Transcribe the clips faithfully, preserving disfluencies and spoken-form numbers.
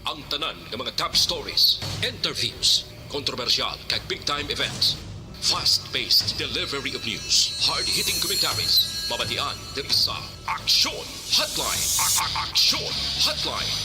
Ang tanan nga mga top stories, interviews, kontrobersyal kag big time events. Fast-paced delivery of news, hard-hitting commentaries, mabatian diri sa Aksyon Hotline. A- a- Aksyon Hotline.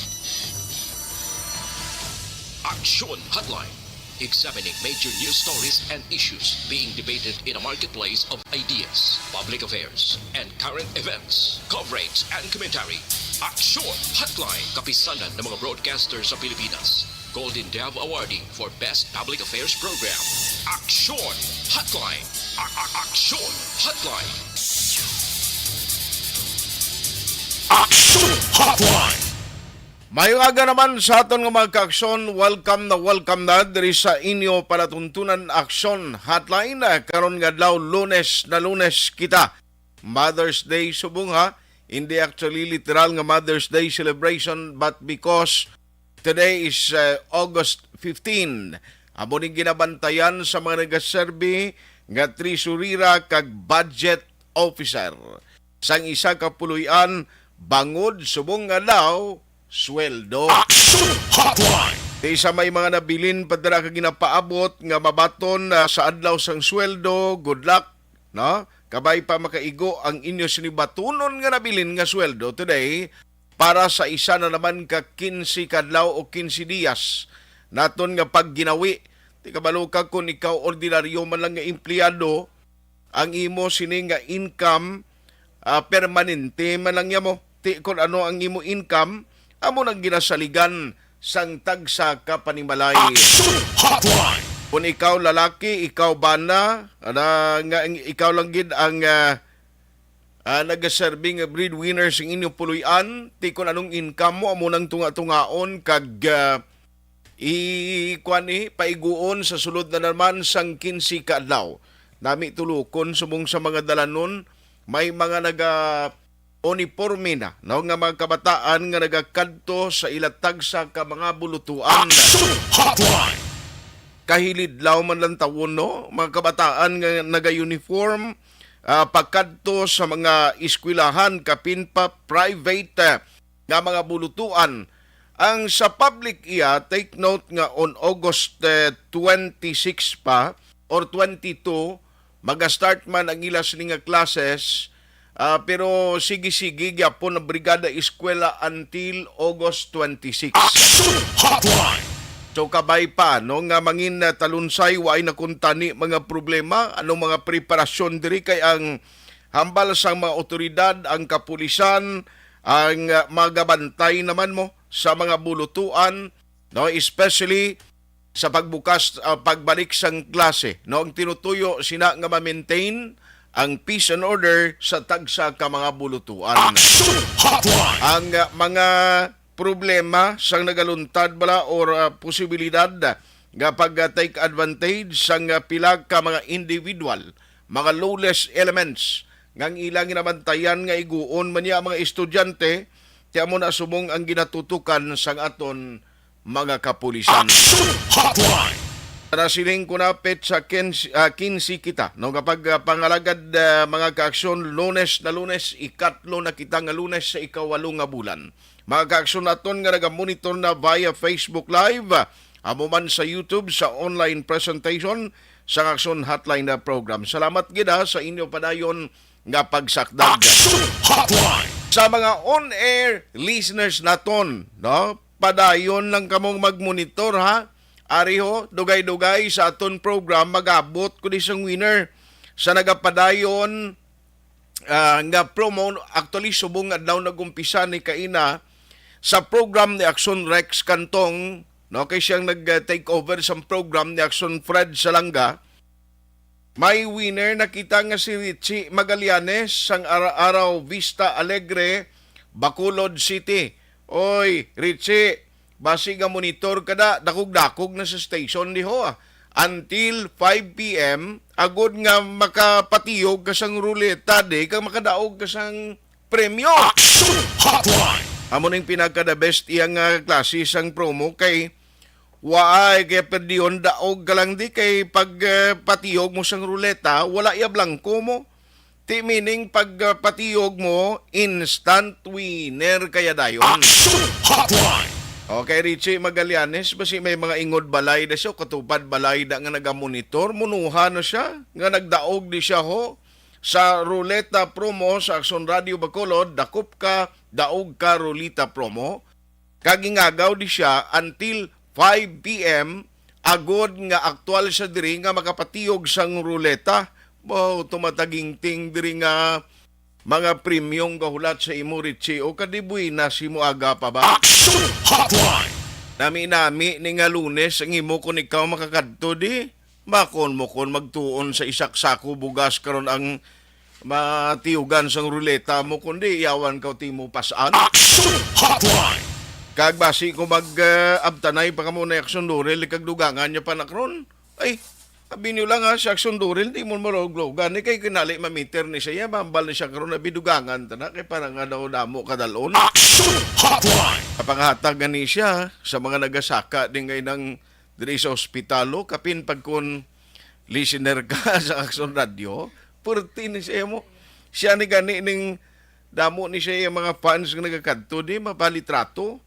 Aksyon Hotline. Examining major news stories and issues being debated in a marketplace of ideas, public affairs, and current events. Coverage and commentary. Aksyon Hotline. Kapisanan ng mga broadcaster sa Pilipinas. Golden Dove Awardee for Best Public Affairs Program. Aksyon Hotline. A- a- Aksyon Hotline. Aksyon Hotline. Mayong aga naman sa aton nga mga kaaksyon. Welcome na welcome na diri sa inyo palatuntunan Aksyon Hotline. Ah, karon nga adlaw, Lunes na Lunes kita. Mother's Day subong, ha. Hindi actually literal nga Mother's Day celebration, but because today is, uh, August fifteen, amo ning ginabantayan sa mga nagaserbi nga tresurera kag budget officer sang isa ka puloy-an bangod subong nga daw sweldo. Action Hotline! Isa may mga nabilin pa dira ka ginapaabot nga mabaton, ah, sa adlaw sang sweldo. Good luck, no? Kabay pa makaigo ang inyo sini batunon nga nabilin nga sweldo today para sa isa na naman ka quince ka adlaw o quince dias naton nga pagginawi. Di kabalo ka kung ikaw ordinaryo man lang nga empleyado, ang imo sini nga income, ah, permanente man lang niya mo. Ti kon ano ang imo income, amo nang ginasaligan sang tagsa ka panimalay. Action Hotline! Kung ikaw lalaki, ikaw bana, ana, nga ang, ikaw lang gid ang, ah, ah, nagaserbi nga breadwinner sing inyong puloy-an, ti kon anong income mo, amo nang tunga-tungaon kag, ah, i-, kuwan, eh, paiguon sa sulod na naman sang quince ka adlaw. Nami tulukon subong sa mga dalanon, may mga naga-uniforme na, no, nga mga kabataan nga nagakadto sa ila tagsa ka mga bulutuan. Action Hotline! Kahilidlaw man lang tawon, no? Mga kabataan nga naga-uniform, ah, pakadto sa mga eskwelahan, kapin pa private, ah, nga mga bulutuan. Ang sa public iya, take note nga on August, eh, twenty-six pa or twenty-two, maga-start man ang ila sini nga classes, ah, pero sige-sige gyapon ang Brigada Eskwela until August twenty-six. Action Hotline! So, kabay pa, no, nga mangin, ah, talunsay, waay na kuntani mga problema, anong mga preparasyon diri kay ang hambal sang mga otoridad, ang kapulisan, ang, ah, magabantay naman mo sa mga bulutuan, no, especially sa pagbukas, ah, pagbalik sang klase, no, ang tinutuyo sina nga ma-maintain ang peace and order sa tagsa ka mga bulutuan. Action Hotline! Ang, ah, mga problema sang nagaluntad bala or, ah, posibilidad nga pag, ah, take advantage sang, ah, pila ka mga individual, mga lawless elements nga ang ilang ginabantayan nga iguon man niya ang mga estudyante, ti amo na subong ang ginatutukan sang aton mga kapulisan. Action Hotline! Nasiling ko na petsa quince, ah, quince kita, no? Kapag, ah, pangalagad, ah, mga kaaksyon, Lunes na Lunes, ikatlo na kita nga Lunes sa ikawalo nga bulan. Mga kaaksyon naton nga nagamonitor na via Facebook Live, ah, amo man sa YouTube, sa online presentation sang Aksyon Hotline na program. Salamat gid, ah, sa inyo padayon nga pagsakdag. Action Hotline! Sa mga on-air listeners naton, no? Padayon lang kamong magmonitor, ha. Ari ho, dugay-dugay sa aton program, mag-abot ko di sang winner sa nagapadayon, ah, nga promo. Actually, subong adlaw nag-umpisa ni kaina sa program ni Action Rex Cantong, no, kay siyang nag-take over sa program ni Action Fred Salanga. May winner na kita nga si Richie Magallanes sang Ara-, Araw Vista Alegre, Bacolod City. Oy, Richie, basi nga monitor ka da, dakog-dakog na sa station diho, ah. Until five P M, agod nga makapatiyog ka sang ruleta di, kag makadaog ka sang premyo. Action Hotline! Amo ning pinaka the best iya nga klase sang promo kay waay kay perdihon daog ka lang di kay pag, eh, patiyog mo sang ruleta, wala iya blanko mo. Ti meaning pag, eh, patiyog mo, instant winner kaya dayon. Action Hotline! Okay, Richie Magallanes, basi may mga ingod balay na siya, katupad balay na nga nagamonitor, munuha na siya, nga nagdaog di siya ho sa Ruleta Promo sa Aksyon Radio Bacolod, dakop ka, daog ka, Ruleta Promo. Kag ingagaw di siya until five p m, agod nga aktual siya diri nga makapatiyog sang ruleta. Wow, tumatagingting diri nga mga premyong gahulat sa imo, Richie, o kadi buenas imo aga pa ba? Action Hotline! Nami-nami ni nga Lunes ang imo kon ikaw makakadto di. Makon mo kon magtuon sa isak sako bugas karon ang matiyugan sang ruleta mo, kundi yawan ka timo pas-an. Action Hotline! Kag basi ko mag, ah, abtanay pa kamo na Aksyon Dorel, kag dugangan niya pa na karon. Ay, abi niyo lang ha, si Aksyon Dorel, di mo maluglugan. Ni kay kinali mamiter ni siya, mambal ni siya karon na bidugangan ta na, kay para nga daw damo kadalon. Action Hotline! Kapanghatag gani siya sa mga nagasaka din ngay nang diri sa ospital, oh, kapin pag kun listener ka sa Aksyon Radio, purti ni siya mo. Siya ni gani ning damo ni siya yung mga fans nga nagakadto di mapalitrato.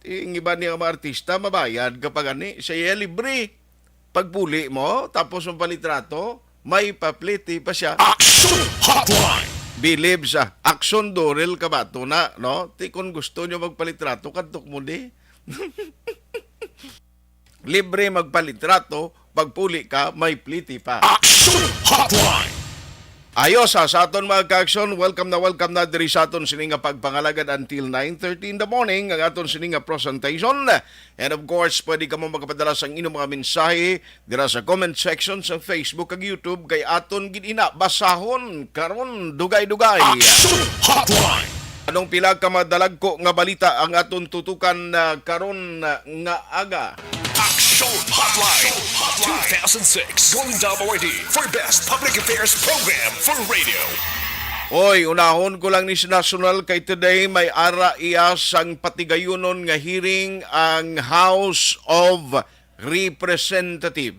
Ang iba niya mga artista, mabayad ka pa gani. Siya libre. Pagpuli mo, tapos ang palitrato, may papliti pa siya. Action Hotline! Bilib sa Aksyon Dorel ka ba? Ito na, no? Ti kung gusto nyo magpalitrato, kadtok mo di. Libre magpalitrato, pagpuli ka, may pliti pa. Action Hotline! Ayos, ha, sa aton mga ka-action, welcome na welcome na diri sa aton sini nga pagpangalagad until nine thirty in the morning, ang aton sini nga presentation. And of course, pwede ka mo makapadala sang inyong mga mensahe dira sa comment section sa Facebook kag YouTube kay aton gid ina basahon karon dugay-dugay. Action Hotline! Anong pila ka madalagko nga balita ang aton tutukan, ah, karon, ah, nga aga? Action Hotline, two thousand six Golden Dome Awardee for Best Public Affairs Program for Radio. Oy, unahon ko lang ni si National kay today may ara iya sang patigayunon nga hearing ang House of Representative.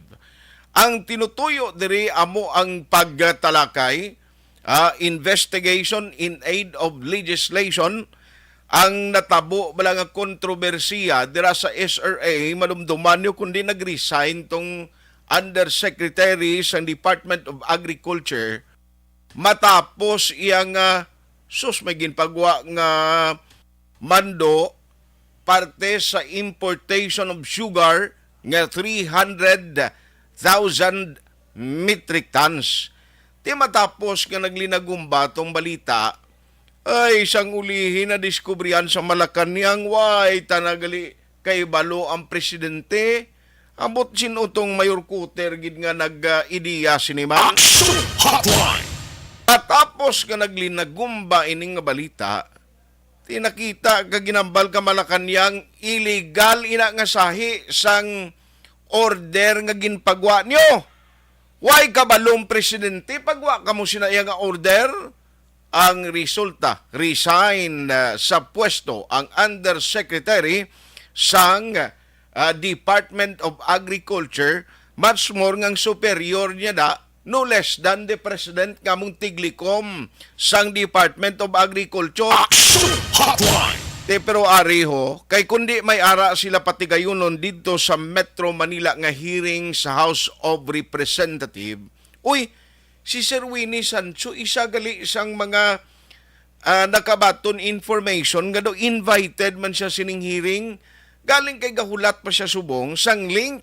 Ang tinutuyo diri amo ang pagtalakay, ah, investigation in aid of legislation, ang natabo bala nga kontrobersiya dira sa S R A, malumduman nyo kundi nag-resign tong undersecretary sa Department of Agriculture matapos iya nga, sus, may ginpagwa nga mando parte sa importation of sugar nga three hundred thousand metric tons. Ti matapos nga naglinagumba tong balita, ay, sang ulihi na diskubrihan sa Malacañang, way, tanagali kay balo ang presidente. Ambot sin-o tong Mayor Kuter gid nga nag-ideya sini man? Action Hotline! Patapos nga naglinagumba ini nga balita, tinakita ka ginambal ka Malacañang illegal ina nga sahi sang order nga ginpagwa nyo. Way kabalong presidente, pagwa kamo sina iya nga order. Ang resulta, resign, ah, sa pwesto ang undersecretary sang, ah, Department of Agriculture, much more ngang superior niya na, no less than the president nga mong tiglikom sang Department of Agriculture. Action Hotline! Te, pero ari ho, kay kundi may ara sila patigayunon didto sa Metro Manila nga hearing sa House of Representative, uy, si Sir Winnie Sancho, isa gali sang mga, ah, nakabaton information nga daw invited man siya sining hearing. Galing kay gahulat pa siya subong sang link,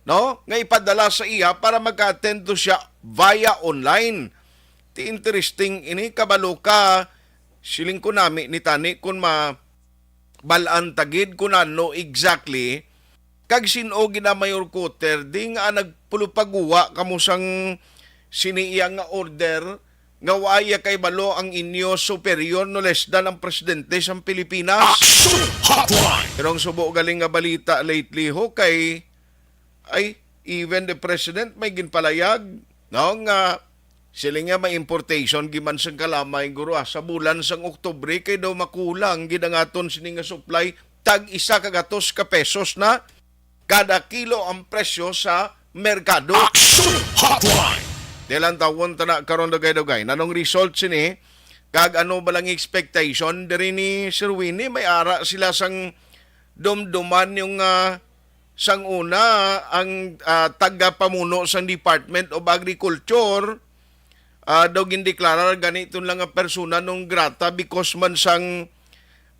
no? Nga ipadala sa iya para maka-attend to siya via online. Ti interesting ini, kabalo ka, siling ko nami ni tani kung ma-, bal-an ta gid kung ano exactly, kag sin-o gid ang Mayor Kuter di nga nagpulupaguwa kamo sang sini iya nga order nga wa iya kay balo ang inyo superior no less than ang presidente sang Pilipinas. Action Hotline! Pero ang subo galing nga balita lately ho kay, ay, even the president may ginpalayag, no, nga sila nga may importation giman sang kalamay, guro, ah, sa bulan sang Oktubre kay daw makulang gid ang aton sini nga supply, tag isa ka gatos ka pesos na kada kilo ang presyo sa merkado. Action Hotline! Dilantawon ta na karon dugay-dugay. Nanong result sini? Kag ano ba lang expectation diri ni Sir Winnie? May ara sila sang Dumduman yung, ah, sang una, ang, ah, tagapamuno sang Department of Agriculture, ah, daw gindeklarar gani iton lang nga persona non grata because man sang,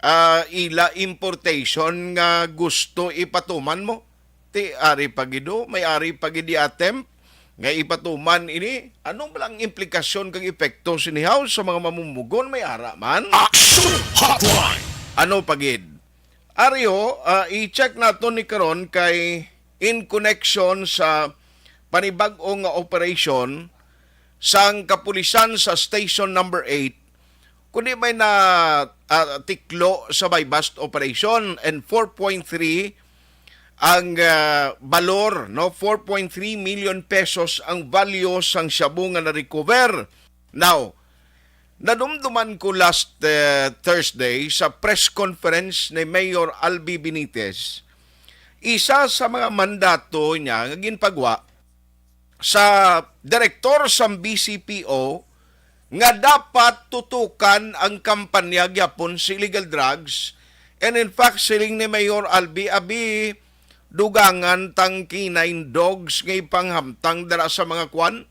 ah, ila importation nga gusto ipatuman mo. Ti ari pa gid, oh, may ari pa gid di attempt nga ipatuman ini. Ano ba ang implikasyon kag epekto sini, haw, sa mga mamumugon? May ara man. Action Hotline! Ano pa gid? Ari, oh, ah, i-check naton ni karon kay in connection sa panibag-o nga operasyon sang kapulisan sa Station Number Eight, kundi may na, ah, tiklo sa buy-bust operation and four point three ang, ah, balor, no, four point three million pesos ang value sang shabu nga na-recover. Now, nadumduman ko last, eh, Thursday sa press conference ni Mayor Albi Benitez, isa sa mga mandato niya nga ginpagwa sa direktor sang B C P O nga dapat tutukan ang kampanya gyapon sa illegal drugs. And in fact, siling ni Mayor Albi, abi, dugangan tang canine dogs nga ipanghamtang dira sa mga kwan,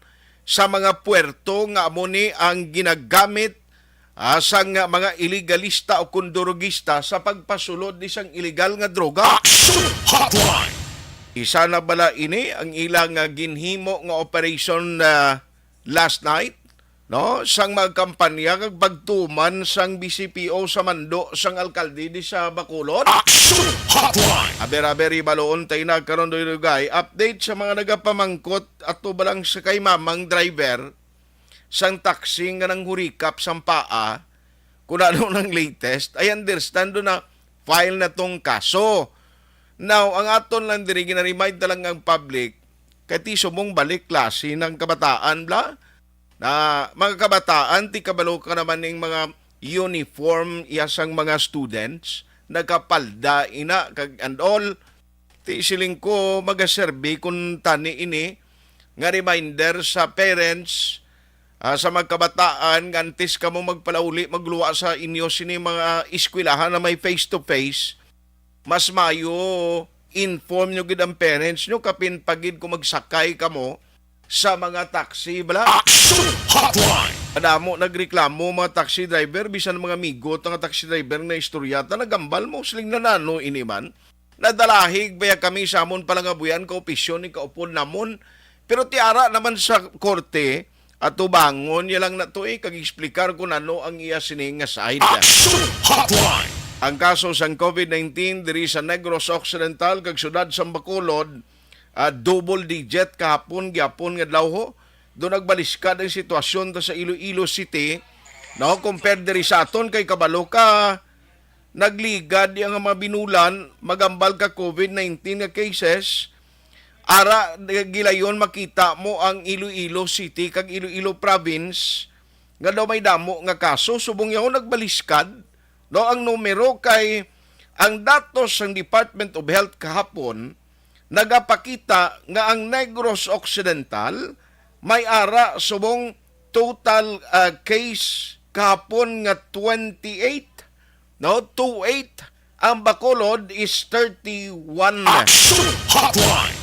sa mga puerto nga amo ni ang ginagamit, ah, sang mga ilegalista o kondurugista sa pagpasulod ni sang illegal nga droga. Action Hotline! Isa na bala ini ang ilang, ah, ginhimo nga operation, ah, last night, no? Sang mga kampanya kag pagtuman sang B C P O sa mando sang alkalde di sa Bacolod. Action Hotline! Aber-aber, ibaloon tayo na karon, dugay-dugay. Update sa mga nagapamangkot ato ba lang sa kay mamang driver sang taxi nga nanghurikap sang paa, kung ano nang latest. I understand do na file na tong kaso. Now, ang aton lang diri, gina-remind na lang ang public, kay ti subong balik klase ng kabataan, bla? Na mga kabataan, ti kabalo ka naman ning mga uniform iya sang mga students, nagapalda ina, kag and all. Ti siling ko, magaserbi kun tani ini nga reminder sa parents, ah, sa mga kabataan nga antes kamo magpalauli, magluwa sa inyo sini mga eskwelahan na may face-to-face, mas mayo inform nyo gid ang parents nyo kapin pa gid kung magsakay kamo sa mga taxi, bala. Action Hotline! Kadamo nagreklamo mga taxi driver, bisan mga amigo ta nga taxi driver na istorya ta, nagambal mo, siling na nano ini man. Nadalahig baya kami sa amon palangabuyan ka opisyon ni kaupod namon. Pero ti ara naman sa korte, atubangon niya lang na to, eh, kag explicar kung ano ang iya sini nga side. Action Hotline! Ang kaso sang COVID nineteen diri sa Negros Occidental kag siyudad sang Bacolod, ah, double digit kahapon, gyapon nga adlaw, ho. Do nagbaliskad ang sitwasyon ta sa Iloilo City, no, compared diri sa aton, kay kabalo ka, nagligad iya nga mga binulan, magambal ka COVID nineteen nga cases. Ara, gilayon makita mo ang Iloilo City kag Iloilo Province nga daw may damo nga kaso. Subong yaon nagbaliskad, no, ang numero, kay ang datos sang Department of Health kahapon nagapakita nga ang Negros Occidental may ara subong total, ah, case kahapon nga twenty-eight, no? Two eight. Ang Bacolod is thirty-one. Action Hotline!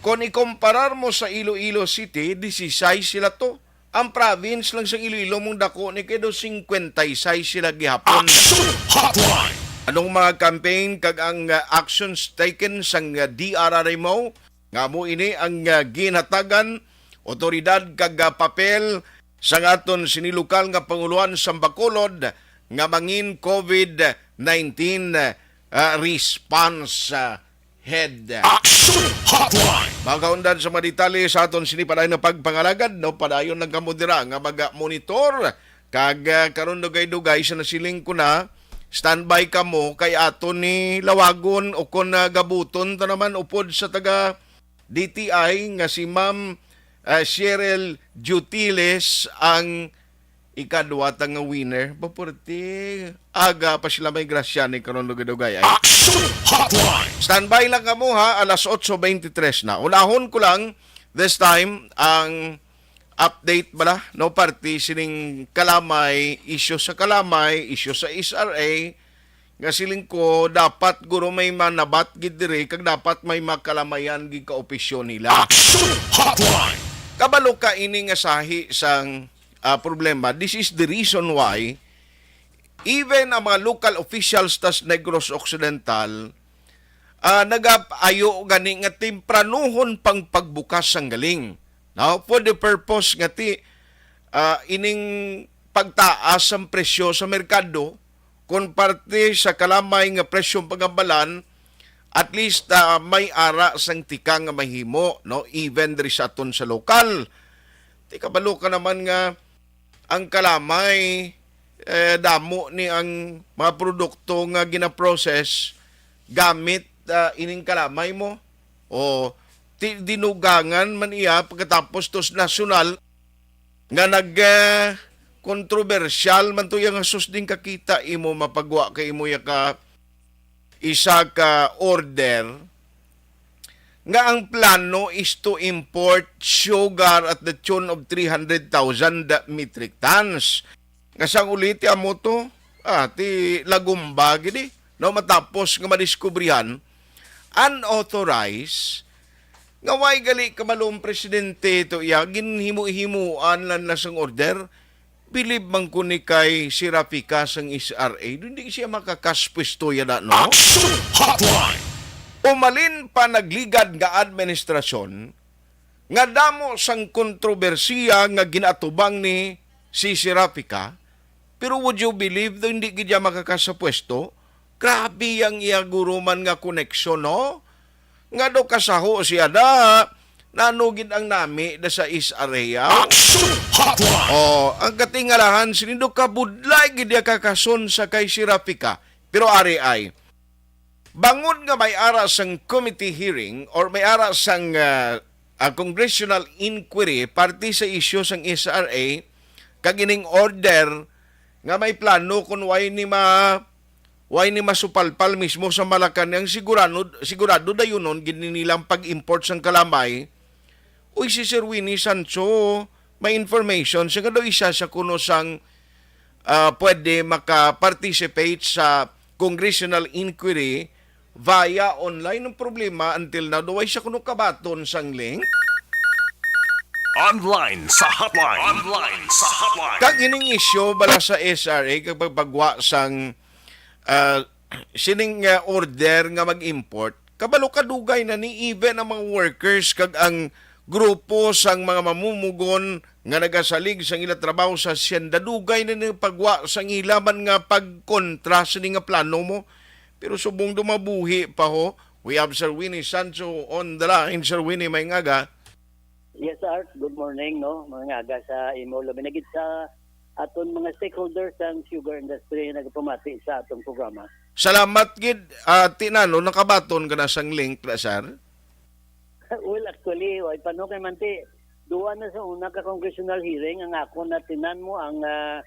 Kung ikomparar mo sa Iloilo City, disisais sila to. Ang province lang sa Iloilo mong dako ni kay do singkwenta y sais sila gihapon. Action Hotline! Anong mga campaign kag ang, ah, actions taken sang, ah, D R R M O? Nga mo ini ang, ah, ginhatagan otoridad kag, ah, papel sang aton sini lokal nga panguluhan sa Bacolod nga mangin COVID nineteen, ah, response, ah, head. Action Hotline! Mga kaundan sa mga detalye sa aton sini padayon nga pagpangalagad, no? Padayon lang kamo dira nga mag-monitor kag, ah, karon dugay-dugay sa nasiling ko na, standby kamo kay aton ni lawagon o kon, ah, gabuton ta naman upod sa taga D T I nga si Ma'am, ah, Cheryl Jutiles ang ikadwa ta nga winner. Baporte, aga pa sila may grasya ni karon dugay-dugay. Ay. Action Hotline! Standby lang kamo ha, alas otso beintitres na. Unahon ko lang this time ang update bala, no, parte sining Kalamay, isyu sa Kalamay, isyu sa S R A, Nga siling ko, dapat guro may manabat gid diri, kag dapat may makalamayan gid ka opisyon nila. Action Hotline! Kabalo ka ini nga sahi sang, ah, problema. This is the reason why even ang mga local officials tas Negros Occidental, ah, nagaayo gani nga tempranuhon pang pagbukas sang galing. Now, for the purpose nga ti, ah, ining pagtaas sang presyo sa merkado, kon parte sa kalamay nga presyong pag-ambalan, at least, ah, may ara sang tika nga mahimo, no? Even diri sa aton sa lokal. Ti kabalo ka naman nga ang kalamay, eh, damo ni ang mga produkto nga ginaprocess gamit, ah, ining kalamay mo. O ti-, dinugangan man iya pagkatapos tos nasyonal nga nag, ah, kontrobersyal man to iya nga sus din kakita imo mapagwa kay imo ya ka isa ka order nga ang plano is to import sugar at the tune of three hundred thousand metric tons. Nga sang ulit amo to, ah, ti lagumba gid eh. No, matapos nga madiskubrihan, unauthorized, nga way gali kabalong presidente to iya, ginhimo-himuan lang na sang order, bilib man ko ni kay si Rafika sang S R A, hindi siya makakaspwesto yan na, no? Action Hotline! Umalin pa nagligad nga administrasyon, nga damo sang kontrobersiya nga ginaatubang ni si Serafika, pero would you believe do hindi gid siya makakasapwesto? Grabe ang iya guruman nga koneksyon, no? Nga do kasaho siya da, nano gid ang nami da sa is area. Action Hotline! Oh, ang katingalahan, sinindo kabudlay gid iya kakason sa kay Serafika. Pero ari ay, bangod nga may ara sang committee hearing or may ara sang, ah, ah, congressional inquiry parte sa isyu sang S R A, kag ining order nga may plano kung way ni ma-, way ni masupalpal mismo sa Malacañang, sigurado, sigurado dayunon gid nilang pag-import sang kalamay. Uy, si Sir Winnie Sancho, may information siya nga daw isa siya kuno sang, ah, pwede maka-participate sa congressional inquiry via online. Ang problema, until now, daw ay siya kuno kabaton sang link. Online sa hotline. Online sa hotline. Kag ining isyu bala sa S R A, kag pagpagwa sang, ah, sining, ah, order nga mag-import, kabalo kadugay na ni even ang mga workers kag ang grupo sang mga mamumugon nga nagasalig sang ila trabaho sa asyenda, dugay na ni pagwa sang ila man nga pagkontra sini nga plano mo. Pero subong dumabuhi pa ho, we have Sir Winnie Sancho on the line. Sir Winnie, may ngaga. Yes, Art. Good morning, no? Mga aga sa imo. Labi na gid sa aton mga stakeholders sang sugar industry nga nagapamati sa atong programa. Salamat gid, ah, Tinano, nakabaton ka na sang link na, sir? Well, actually, way pa, no, kay manti, duwa na sa una ka congressional hearing ang ako natinan mo ang, ah,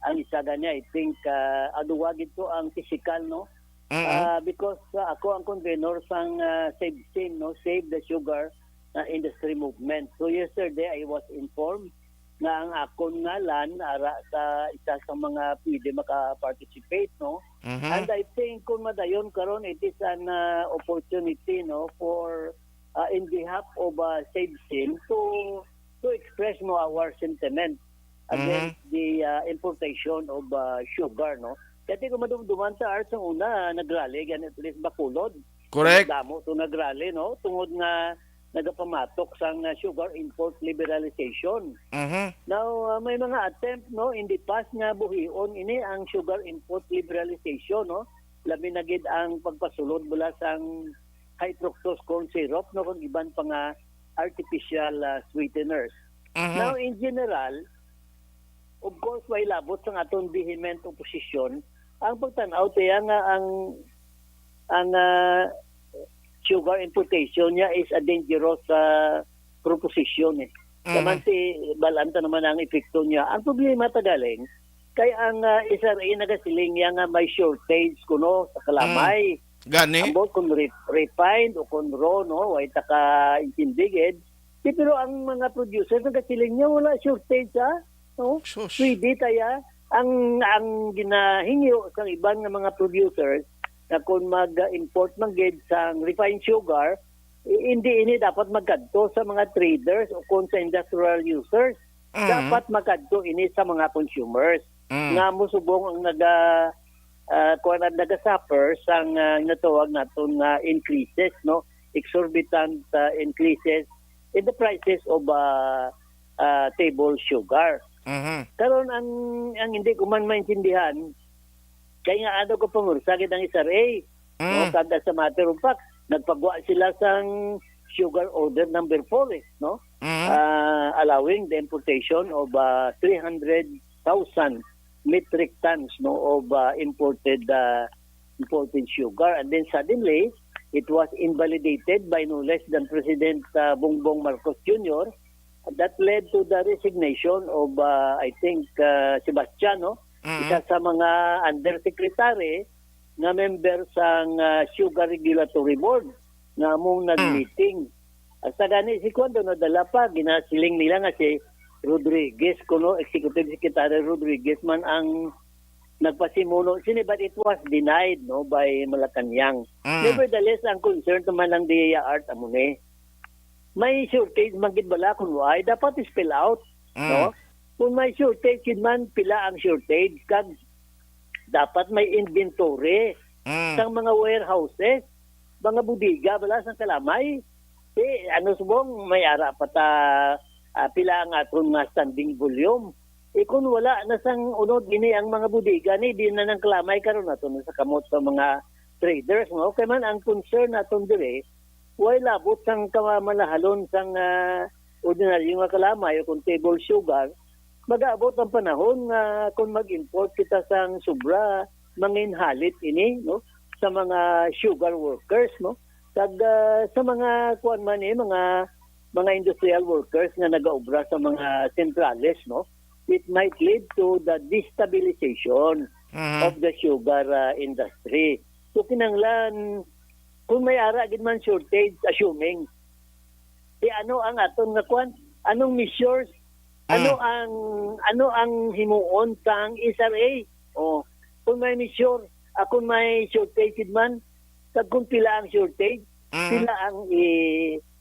ang isa gani, I think, ah, ah, duwa gid to ang physical, no? Mm-mm. Ah, because, ah, ako ang convenor sang, ah, Save Sin, no? Save the Sugar, ah, Industry Movement. So yesterday, I was informed nga ang akon ngalan ara sa isa sa mga pwede maka-participate, no? Mhm. And I think kung madayon karon, it is an, ah, opportunity, no, for, ah, in behalf of, ah, Save Sin to, to express mo our sentiment against Mhm. the, ah, importation of, ah, sugar, no? Kaya di ko madumduman sa arts ang una, nagrally, gani at least Bacolod. Correct. Damo to nagrally, no? Tungod nga nagapamatok sang, ah, sugar import liberalization. Mhm. Now, ah, may mga attempt, no, in the past nga buhion ini ang sugar import liberalization, no? Labi na gid ang pagpasulod bala sang high fructose corn syrup, no, kag iban pa nga artificial, ah, sweeteners. Mhm. Now, in general, of course, way labot sang aton vehement opposition ang pagtan-aw tiya nga ang ang, ah, sugar importation niya is a dangerous, ah, proposition, eh. Mhm. Naman si, balaan ta naman ang epekto niya. Ang problema ta galing, kay ang, ah, S R A nagasiling niya nga may shortage kuno sa kalamay. Mm. Gani? Ambot kung re-, refined o kung raw, no? Way ta ka intindi gid. Di, pero ang mga producers nagasiling niya wala shortage, ah. No? Sus. Pwede taya. Ang ang ginahingyo sa iban nga mga producers na kung mag-import man gid sang refined sugar, i- hindi ini dapat magkadto sa mga traders o kung sa industrial users. Mm. Dapat magkadto ini sa mga consumers Mm. nga musubong ang naga ah, kuwan, ang nagasuffer sang, ah, natawag naton nga increases, no? Exorbitant, ah, increases in the prices of, ah, ah, table sugar. Mhm. Karon ang, ang hindi ko man maintindihan, kay nga ano ko pangursa gid ang S R A, no? Mm. Kag as a matter of fact, nagpagwa sila sang sugar order number four, eh, no? Mm. Ah, allowing the importation of, ah, three hundred thousand metric tons, no, of, ah, imported, ah, imported sugar. And then suddenly, it was invalidated by no less than President, ah, Bongbong Marcos Junior. That led to the resignation of, ah, I think, ah, Sebastian, no? Mm. Isa sa mga undersecretary nga member sang, ah, Sugar Regulatory Board nga among Mm. nag-meeting. Hasta gani si kuwan daw nadala pa, ginasiling nila nga si Rodriguez, kuno Executive Secretary Rodriguez man ang nagpasimuno sini, but it was denied, no, by Malacañang. Mm. Nevertheless, ang concern naman ng D A Art amo ni, may shortage man gid bala kung why, dapat spell out, Mm. no? Kung may shortage gid man, pila ang shortage, kag dapat may inventory Mm. sang mga warehouses, mga bodega bala sang kalamay. Di, ano, subong may ara pa ta, ah, pila ang aton nga standing volume. Eh, kung wala na sang unod ini ang mga bodega ni, di na nang kalamay karon ato na sa kamot sa mga traders, no? Kay man ang concern naton diri, way labot sang kamanahalon sang, ah, ordinaryo nga kalamay o kung table sugar, mag-aabot ang panahon nga kung mag-import kita sang sobra, manginhalit ini, no, sa mga sugar workers, no, kag, ah, sa mga kuan man, eh, mga, mga industrial workers nga nagaobra sa mga sentrales, no, it might lead to the destabilization Mhm. of the sugar, ah, industry. So, kinahanglan, kung may ara gid man shortage, assuming, di ano ang aton nga kwan? Anong measures? Ano Mm. ang, ano ang himuon sang S R A? O, kung may measure, ah, kung may shortage gid man, kag kung pila ang shortage, Mm. pila ang i,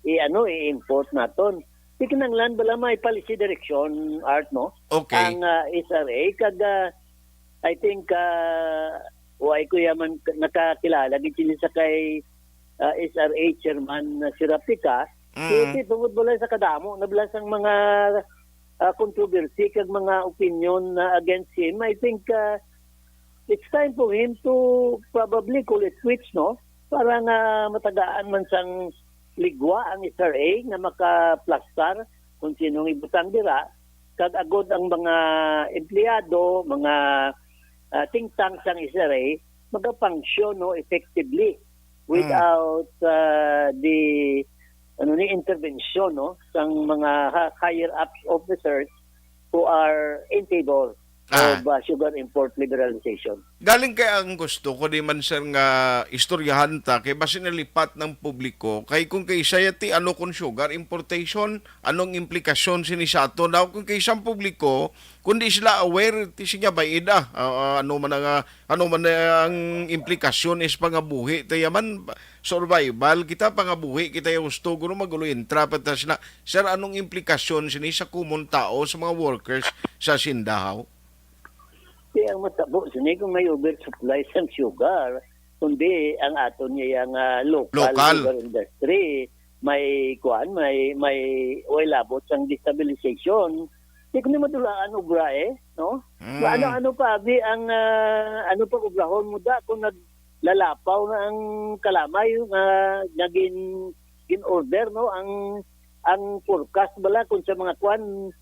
i, ano, i-import naton? Di kinahanglan bala may policy direction, Art, no? Okay. Ang, ah, S R A, kag, ah, I think, ah, why ko yaman k-, nakakilala gid sila sa kay, ah, S R A chairman na si Rapica. Mm. Kasi tungod bala sa kadamo na bala sang mga, ah, controversy kag mga opinion na against him, I think, ah, it's time for him to probably call it quits, no? Para nga matagaan man sang ligwa ang S R A nga makaplastar kung sinong ibutang dira, kag agod ang mga empleyado, mga, ah, think tank sang S R A, magafunction, no, effectively without, ah, the, ano ni, intervention, no, sang mga ha-, higher ups officers who are in favor Ah. of, ah, sugar import liberalization. Galing kay ang gusto ko di man, sir, nga istoryahan ta kay basi nalipat ng publiko kay kung kay sayati ano kung sugar importation, anong implikasyon sini sa ato daw kung kay isang publiko kundi sila aware ti siya ba ida, ah, ah, ano man ang, ah, ano man ang implikasyon is pangabuhi tayo man survival kita, pangabuhi kita yung gusto guro magulo intra pa ta sila. Sir, anong implikasyon sini sa common tao, sa mga workers sa sindahaw? Di ang matabo sini kung may oversupply sang sugar, kundi ang aton niya nga local Lokal. sugar industry, may kuan, may, may way labot sang destabilization. Di ko ni madulaan obra eh, no? Mm. Ano-ano pa, abi, ang, ah, ano pa obrahon mo da kung naglalapaw na ang kalamay nga naging in order, no? Ang, ang forecast bala kung sa mga kuan,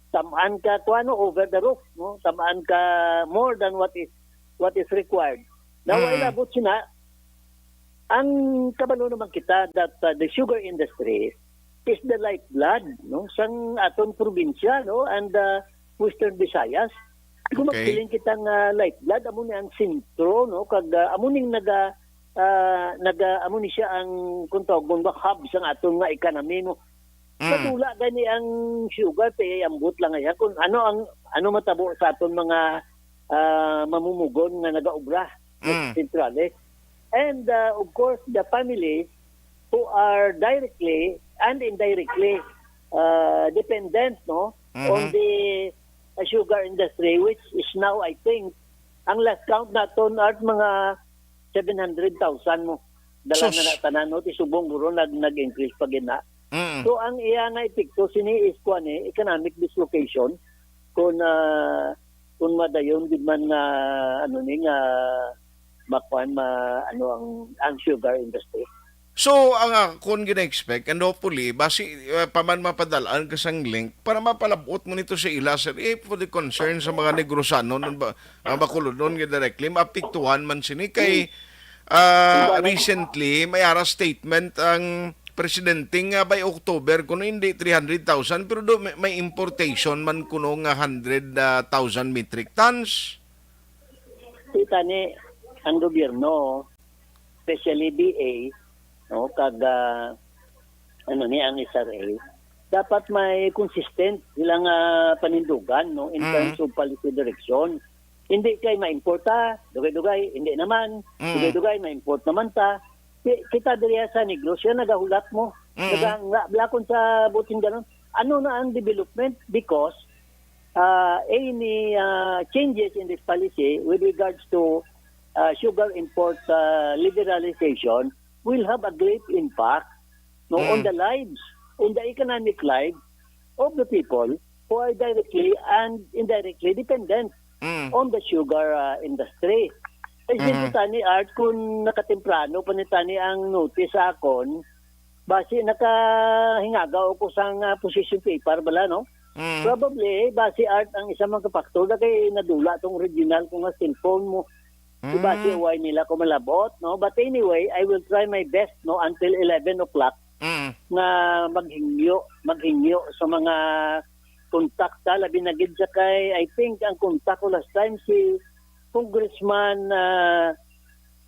tamaan ka, kuan, no? Over the roof, no? Tamaan ka more than what is, what is required. Now, Mm. ay labot sina, ang kabalo naman kita that, uh, the sugar industry is the lifeblood, no, sang aton probinsya, no, and, uh, Western Visayas. Kung Okay. magsiling kita nga lifeblood, amo ni ang sentro, no, kag, uh, amo ning naga, uh, naga, amo ni siya ang, kung tawag mo ba, hub sang aton nga economy, no. Mm. Madula gani ang sugar, kay ambot lang iya kung ano ang, ano matabo sa aton mga, ah, mamumugon nga nagaobra sa Mm. sentrales. And, ah, of course, the families who are directly and indirectly, ah, dependent, no, Mhm. on the, ah, sugar industry, which is now, I think, ang last count naton at mga seven hundred thousand mo. Dala Sus. na na tanan, no? Ti subong guro nag-, nag-increase pa gid na. Mm. So, ang iya nga epekto sini is kuan, eh, economic dislocation. Kung, ah, kung madayon gid man nga, ano ni, nga makuan, ma-, ano, ang, ang sugar industry. So, ang akon gina-expect, and hopefully, basi, uh, pa man mapadalaan ka sang link para mapalabot mo nito sa ila, sir, eh, for the concern sa mga Negrosanon, nun ba, ang Bacolodon nga directly, maapektuhan man sini kay, ah, Ang kuwan, recently, may ara statement ang presidente nga by October, kuno hindi three hundred thousand, pero do, may, may importation man kuno nga hundred thousand metric tons. Kita ni ang gobyerno, especially D A, no, kag, ah, ano ni ang S R A, dapat may consistent sila nga panindugan, no, in Mm. terms of policy direction. Hindi kay ma-import ta, dugay-dugay, hindi naman. Mm. Dugay-dugay, ma-import naman ta. Ki-, kita diri sa Negros, siya nagahulat mo. Mm. Naga-, nga, blakon sa buting ganon. Ano na ang development? Because, uh, any, uh, changes in this policy with regards to, uh, sugar import, uh, liberalization will have a great impact, no, on Mm. the lives, on the economic life of the people who are directly and indirectly dependent Mm. on the sugar, uh, industry. Kay Mhm. since tani, Art, kung nakatemprano pa ni tani ang notice sa akon, basi nakahingaga ako sang, ah, position paper bala, no? Mm. Probably, basi, Art, ang isa man ka factor na kay nadula tong original ko nga cellphone mo. Di basi Mm. why nila ko malabot, no? But anyway, I will try my best, no, until eleven o'clock Mm. nga maghingyo, maghingyo sa mga kontakta, labi na gid sa kay, I think, ang kontak ko last time si Congressman, ah,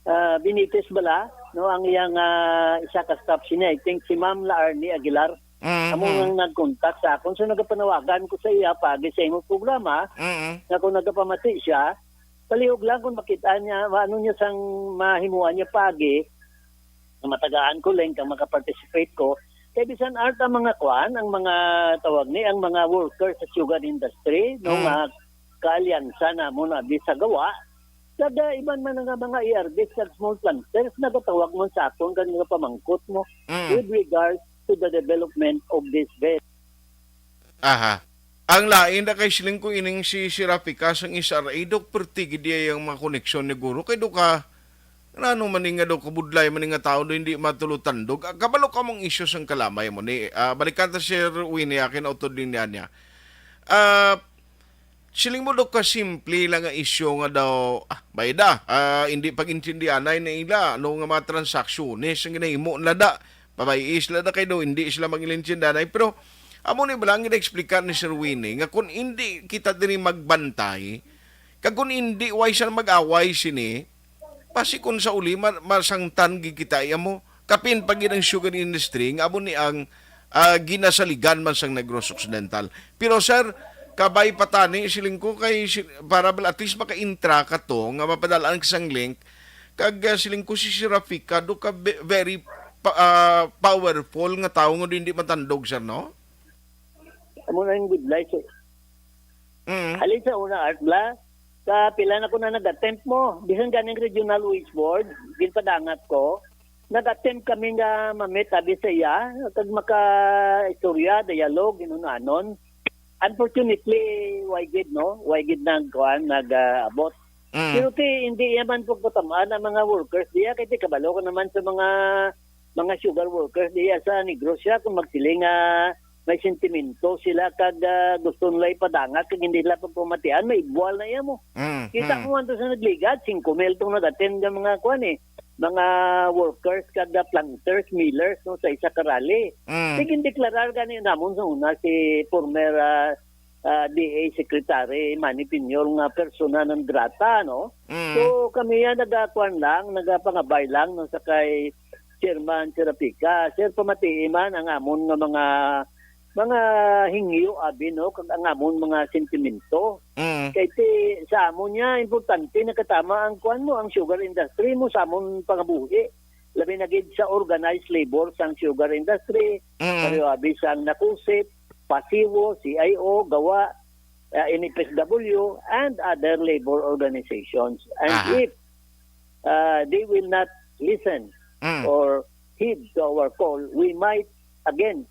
ah, Benitez bala, no, ang iyang, ah, isa ka staff sini, I think, si Ma'am La Arnie Aguilar. Mm, Amo mm. nga nagkontak sa akon. So, nagapanawagan ko sa iya pagi sa imong programa, Mm. nga kung nagapamati siya, palihog lang kung makita niya, ano niya sang mahimuan niya pagi, nga matagaan ko lang kang makaparticipate ko. Kay bisan, Art, ang mga kwan, ang mga tawag ni, ang mga workers sa sugar industry, no, Mm. nga kaalyansa namon abi sa gawa, kada iban man nga mga A R Bs, kag small planters, nagatawag man sa akon kag nagapamangkot mo Mm. with regards to the development of this bill. Aha. Ang lain na kay siling ko ining si, si Rafica sang S R A, Dok, perti gid iya ang mga koneksyon ni Guro. Kay Dok, ah, ano man ni nga, Dok, kabudlay man ni nga tao do hindi matulutandog. Ah, kabalo ka mong isyu sang kalamay mo ni, ah, balikan ta, Sir Winnie, akin utod din niya niya. Ah, siling mo, Dok, ka simple lang nga isyu nga daw, ah, bayda, ah, hindi pag-intindihanay na ila, ano nga mga transaksyunes ang ginahimo nila da, pabay-i sila da kay daw, hindi sila mag-intindihanay. Pero, amo ni bala ang gina-explicar ni Sir Winnie, nga kung hindi kita diri magbantay, kag kung hindi, way siya mag-away sini, basi kung sa uli, ma-, masangtan gid kita, iya mo, kapin pa gid ang sugar industry, nga amo ni ang, ah, ginasaligan man sang Negros Occidental. Pero, sir, kabay pa tani, siling ko, kay si-, para bal-, at least maka-intra ka to, nga mapadalaan ka sang link, kag, ah, siling ko si Sir Rafica, do ka ve-, very pa-, ah, powerful nga tawo nga hindi matandog, sir, no? Amo na yung good life, eh. Mm. Halin sa una, Art Bla, sa pila na ko na nag-attempt mo, bisan ganing regional wage board, ginpadangat ko, nag-attempt kami nga mamit abi sa iya, kag maka-istorya, dialogue, inun-anon. Unfortunately, way gid, no? Way gid nag-, kuan, nag-, ah, abot. Mm. Pero ti, hindi naman pagpatamaan ang mga workers diya, kay ti kabalo ko naman sa mga, mga sugar workers diya sa Negros siya, kung magsiling nga may sentimento sila kag, ah, gusto nila ipadangat kag hindi nila pagpamatian, may ibuwal na iya mo. Mm, Kita mm. mo man to sa nagligad, singko mil tong nag-attend nga mga kuan eh, mga workers kag, ah, planters, millers, no, sa isa ka rally. Mm. Sige, deklarar gani namon sa una si former, ah, ah, D A Secretary Manny Piñol nga persona non grata, no? Mm. So, kami yan nagakuan lang, nagapangabay lang, no, sa kay Chairman Serapica. Sir, pamatii man ang amon nga mga mga hingyo, abi, no, kag ang amon mga sentimento. Mm. Kay ti, sa amon niya, importante nakatama ang kuwan mo, ang sugar industry mo, sa amon pangabuhi. Labi na gid sa organized labor sang sugar industry, Mm. pareho abi sang Nakusip, Pasiwo, C I O, Gawa, uh, N F S W, and other labor organizations. And Aha. if uh, they will not listen Mm. or heed to our call, we might again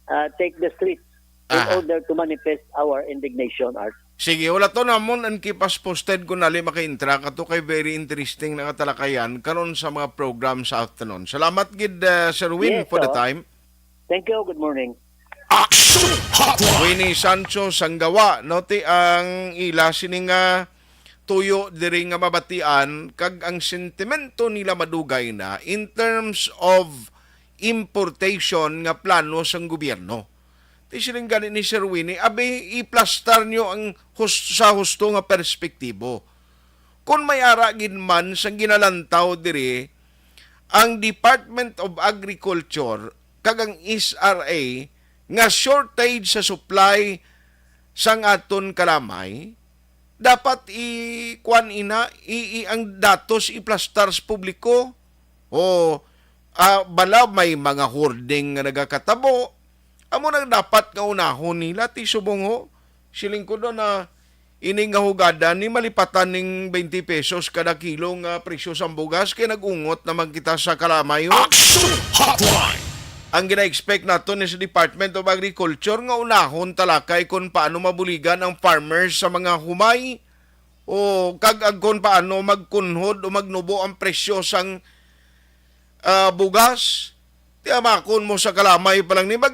uh, take the streets in Aha. order to manifest our indignation, Art. Sige, wala to namon ang keep us posted kung nali makaintra ka to kay very interesting na katalakayan karon sa mga program sa afternoon. Salamat gid, uh, Sir Win, Yes, for the sir. time. Thank you. Good morning. Action Hotline. Winnie Sancho Sanggawa, no, ti ang ila sini nga tuyo diri nga mabatian kag ang sentimento nila madugay na in terms of importation nga plano sang gobyerno. Ti siling gani ni Sir Winnie, abi iplastar nyo ang hus- sa husto nga perspektibo. Kung may ara gid man sang ginalantaw diri, ang Department of Agriculture kag ang S R A nga shortage sa supply sang aton kalamay, dapat i-, kuwan ina, i-, i-, ang datos iplastar sa publiko. O, ah, bala may mga hoarding nga nagakatabo, amo nang dapat nga unahon nila, ti subong ho. Siling ko do na ini nga hugada ni malipatan ning twenty pesos kada kilo nga presyo sang bugas kay nag-ungot naman kita sa kalamay, ho. Action Hotline. Ang gina-expect naton ni sa Department of Agriculture nga unahon talakay kung paano mabuligan ang farmers sa mga humay o kag ang kung paano magkunhod o magnubo ang presyo sang, ah, bugas. Ti amakon mo sa kalamay pa lang ni mag,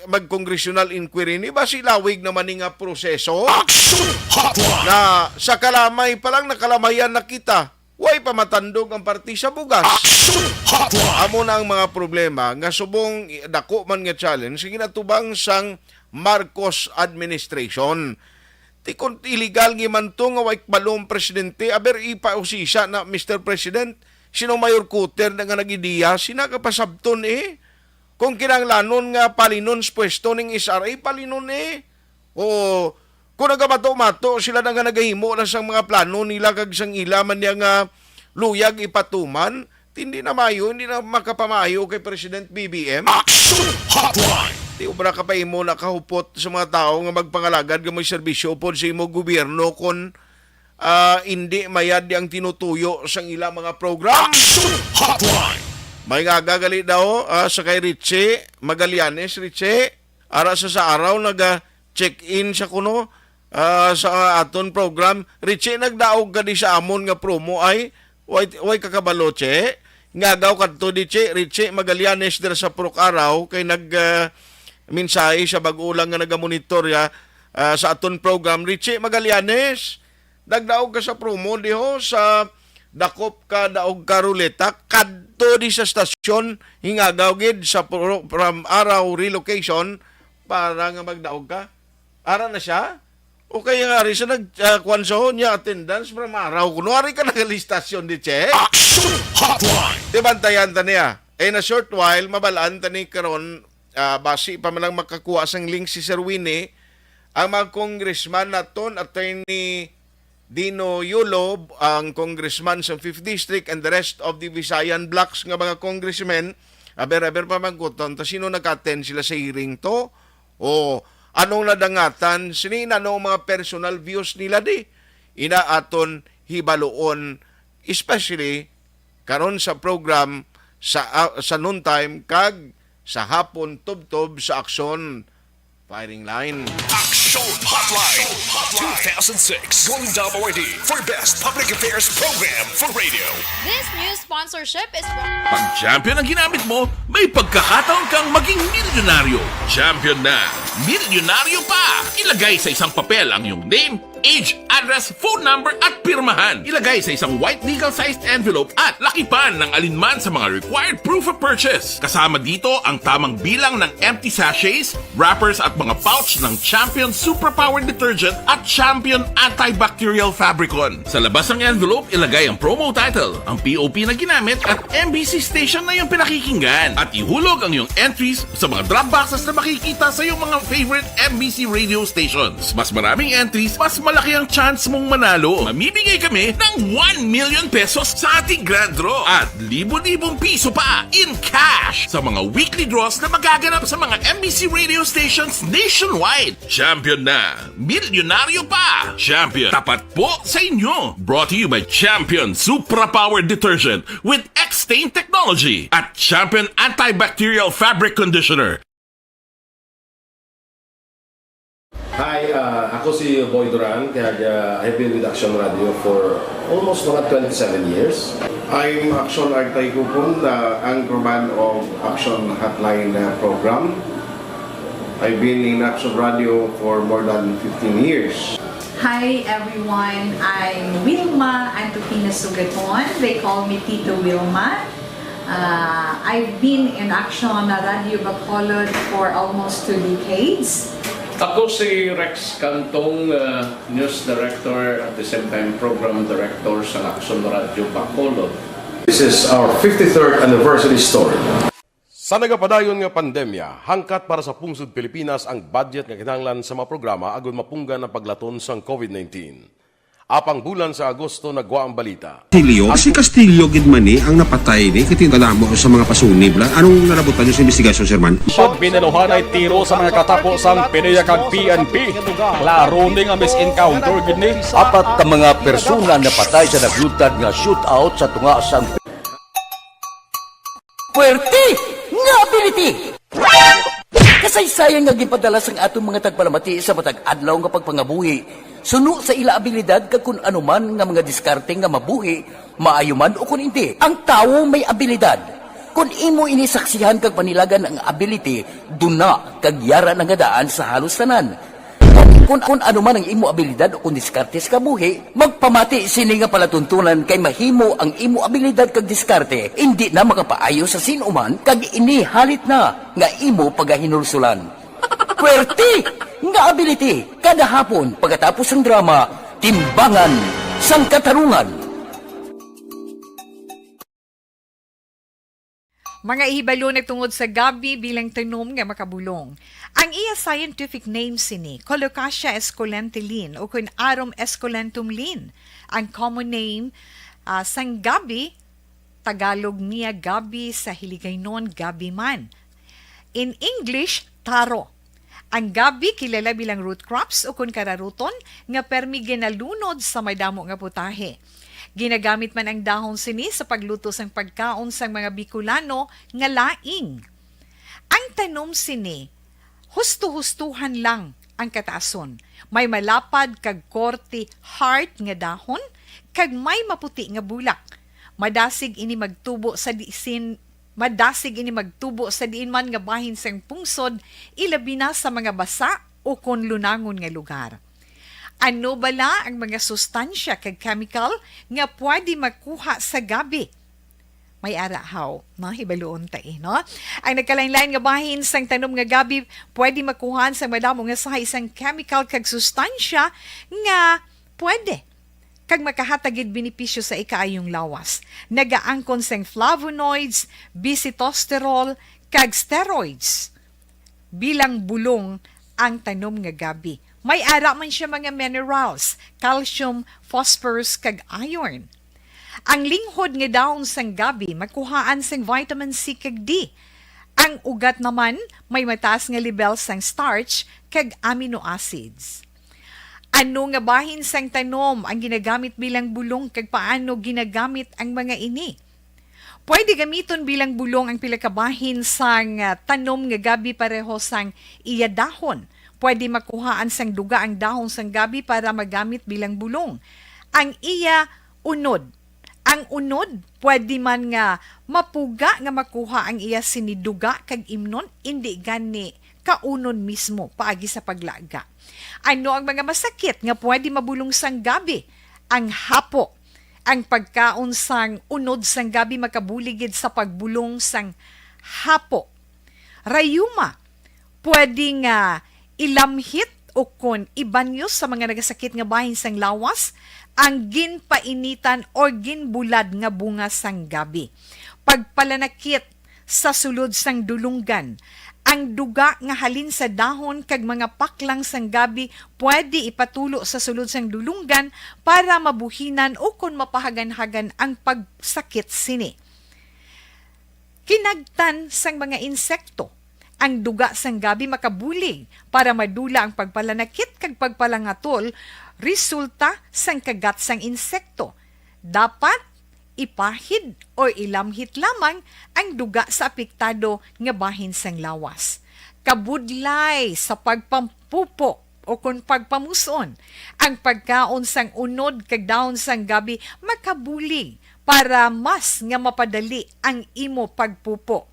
mag-congressional inquiry ni, basi lawig naman ni nga proseso. Action Hotline. Na sa kalamay pa lang nakalamayan na kita. Way pa matandog ang parti sa bugas. Action Hotline. Amo na ang mga problema nga subong dako man nga challenge nga ginatubang sang Marcos administration. Ti kon illegal nga man to nga way kabalo ang presidente, aber ipausisa na, Mister President, sino mayor kuter na nga nag-ideya, sina kapasabton eh? Kung kinahanglanon nga palinon sa pwesto ning S R A, palinon eh. O kung nagamato-mato sila na nga nagahimo na sang mga plano nila kag sang ila man niya nga luyag ipatuman, hindi na maayo, hindi na makapamaayo kay President B B M. Action Hotline! Di obra ka pa imo nakahupot sa mga tawo nga magpangalagad nga may serbisyo upod sa imo gobyerno kon, ah, hindi mayad di ang tinutuyo sang ila mga program. Action Hotline! May nga gagali daw, ah, sa kay Richie Magallanes. Richie, ara sa, sa araw naga-check-in sa kuno, ah, sa aton program. Richie, nagdaog ka di sa amon nga promo ay? Way, way kakabalo, Che? Ngagaw kadto di, Che. Richie Magallanes dira sa Purok Araw kay nag, ah, mensahe sa bag-o lang nga nagamonitor ya, ah, sa aton program. Richie Magallanes, nagdaog ka sa promo diho sa dakop ka daog ka ruleta kadto di sa stasyon, hingagaw gid sa pro-, from Araw relocation para nga magdaog ka. Ara na siya? O kaya nga, ari sa nag, ah, kwan sa ho niya, attendance, para maaraw ko. No, ari ka nagalistasyon di, Che? Action Hotline! Di bantayan ta niya. In a short while, mabalaan ta ni karon, ah, basi pa man lang makakuha sang link si Sir Winnie, ang mga congressman naton, Attorney Dino Yulo, ang congressman sa fifth District, and the rest of the Visayan blocs nga mga congressmen, aber-aber pa magkuton ta sino nag-attend sila sa hearing to. O anong nadangatan, sini na ang mga personal views nila di. Ina aton hibaluon, especially karon sa program sa, ah, sa noontime kag sa hapon tubtob sa Aksyon Firing Line. Action Hotline, two thousand six Golden Double Awardee for Best Public Affairs Program for Radio. This news sponsorship is brought Pag champion ang ginamit mo, may pagkakataon kang maging milyonaryo. Champion na, milyonaryo pa! Ilagay sa isang papel ang iyong name, Age, address, phone number at pirmahan. Ilagay sa isang white legal-sized envelope at lakipan ng alinman sa mga required proof of purchase. Kasama dito ang tamang bilang ng empty sachets, wrappers at mga pouch ng Champion Superpower Detergent at Champion Antibacterial Fabricon. Sa labas ng envelope, ilagay ang promo title, ang P O P na ginamit at M B C station na iyong pinakikinggan. At ihulog ang iyong entries sa mga drop boxes na makikita sa iyong mga favorite M B C radio stations. Mas maraming entries, mas malaki ang chance mong manalo. Mamimigay kami ng one million pesos sa ating grand draw at libo-libong piso pa in cash sa mga weekly draws na magaganap sa mga M B C radio stations nationwide. Champion na! Milyonaryo pa! Champion, tapat po sa inyo! Brought to you by Champion Supra Power Detergent with X-Stain Technology at Champion Antibacterial Fabric Conditioner. Hi, ah, ako si Boy Duran, kag ah, I've been with Action Radio for almost mga twenty-seven years. I'm Action Artay Kupon, the anchorman of Action Hotline uh, program. I've been in Action Radio for more than fifteen years. Hi everyone, I'm Wilma Antokina Sugaton. They call me Tito Wilma. Uh, I've been in Action Radio Bacolod for almost two decades. Ako si Rex Cantong, uh, News Director at the same time Program Director sa Action Radio Bacolod. This is our fifty-third anniversary story. Sa nagapadayon nga pandemya, hangkat para sa pungsod Pilipinas ang budget nga kinahanglan sa mga programa agud mapunggan ang paglaton sang COVID nineteen. Apang bulan sa Agosto nagwa ang balita. Castillo, si Castillo gid man ni ang napatay ni, kay tindala mo sa mga pasunib la. Anong nalabutan niyo sa investigasyon, Sir Man? Pag binaluhanay tiro sa mga katapo sang PDEA kag P N P, klaro ni nga mis-encounter gid ni. Apat ka mga persona napatay sa nagluntad nga shootout sa tunga sang Puwerte nga ability! Kasaysayan nga ginpadala sang aton mga tagpalamati sa matag adlaw nga pagpangabuhi suno sa ila abilidad kag kun ano man nga mga diskarte nga mabuhi, maayo man o kun indi. Ang tawo may abilidad. Kun imo ini saksihan kag panilagan ang ability, duna kag yara na nga daan sa halos tanan. Kun, kun ano man ang imo abilidad o kun diskarte sa kabuhi, magpamati sini nga palatuntunan kay mahimo ang imo abilidad kag diskarte indi na makapaayo sa sin-o man kag ini halit na nga imo pagahinulsulan. Puwerte nga ability kada hapon pagkatapos sang drama, Timbangan sang Katarungan. Mga ihibalo nagtungod sa gabi bilang tanom nga makabulong. Ang iya scientific name sini, Colocasia esculenta Lin, ukon Arum esculentum Lin. Ang common name, ah, sang gabi, Tagalog niya gabi, sa Hiligaynon gabi man. In English, taro. Ang gabi kilala bilang root crops ukon kararuton nga permi ginalunod sa madamo nga putahe. Ginagamit man ang dahon sini sa pagluto sang pagkaon sang mga Bicolano nga laing. Ang tanom sini, husto-hustohan lang ang kataason. May malapad kag korte heart nga dahon kag may maputi nga bulak. Madasig ini magtubo sa disin Madasig ini magtubo sa diin man nga bahin sang pungsod, ilabi na sa mga basa ukon lunangon nga lugar. Ano bala ang mga sustansya kag chemical nga pwede makuha sa gabi? May ara haw, no? Hibaluon ta, eh, no? Ang nagkalain-lain nga bahin sang tanom nga gabi pwede makuhaan sang madamo nga sahi sang chemical kag sustansya nga pwede kag makahatag gid benepisyo sa ikaayong lawas. Nagaangkon sing flavonoids, bisitosterol, kag steroids bilang bulong ang tanom nga gabi. May ara man siya mga minerals, calcium, phosphorus, kag iron. Ang linghod nga dahon sang gabi makuhaan sang vitamin C kag D. Ang ugat naman may mataas nga lebel sang starch kag amino acids. Ano nga bahin sang tanom ang ginagamit bilang bulong kag paano ginagamit ang mga ini? Pwede gamiton bilang bulong ang pila ka bahin sang, ah, tanom nga gabi pareho sang iya dahon. Pwede makuhaan sang duga ang dahon sang gabi para magamit bilang bulong. Ang iya unod. Ang unod, pwede man nga mapuga nga makuha ang iya sini duga kag imnon, indi gani kaunon mismo paagi sa paglaga. Ano ang mga masakit nga pwede mabulong sang gabi? Ang hapo. Ang pagkaon sang unod sang gabi makabulig gid sa pagbulong sang hapo. Rayuma, pwede nga ilamhit o kon ibanyos sa mga nagasakit nga bahin sang lawas, ang ginpainitan or ginbulad nga bunga sang gabi. Pagpalanakit sa sulod sang dulonggan. Ang duga nga halin sa dahon kag mga paklang sang gabi pwede ipatulo sa sulod sang dulonggan para mabuhinan o kon mapahaganhagan ang pagsakit sini. Kinagtan sang mga insekto. Ang duga sang gabi makabulig para madula ang pagpalanakit kag pagpalangatol resulta sang kagat sang insekto. Dapat ipahid o ilamhit lamang ang duga sa apektado nga bahin sang lawas. Kabudlay sa pagpampupo o kon pagpamus-on, ang pagkaon sang unod kag dahon sang gabi makabulig para mas nga mapadali ang imo pagpupo.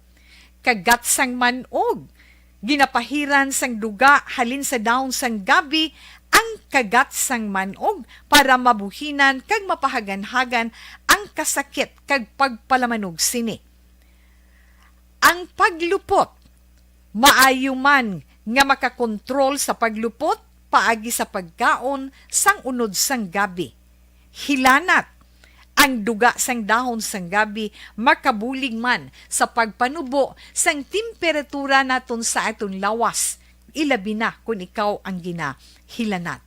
Kagat sang man-og. Ginapahiran sang duga halin sa dahon sang gabi ang kagat sang man-og para mabuhinan kag mapahaganhagan ang kasakit kag pagpalamanog sini. Ang paglupot. Maayo man nga makakontrol sa paglupot paagi sa pagkaon sang unod sang gabi. Hilanat. Ang duga sang dahon sang gabi makabulig man sa pagpanubo sang temperatura naton sa aton lawas, ilabi na kon ikaw ang ginahilanat.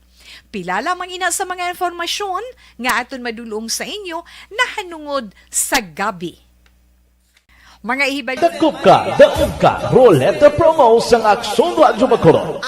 Pila lamang ina sa mga impormasyon nga aton madulong sa inyo nahanungod sa gabi. Mga ihibal- Dakop ka, daog ka, Roleta Promo sang Aksyon Radyo Bacolod.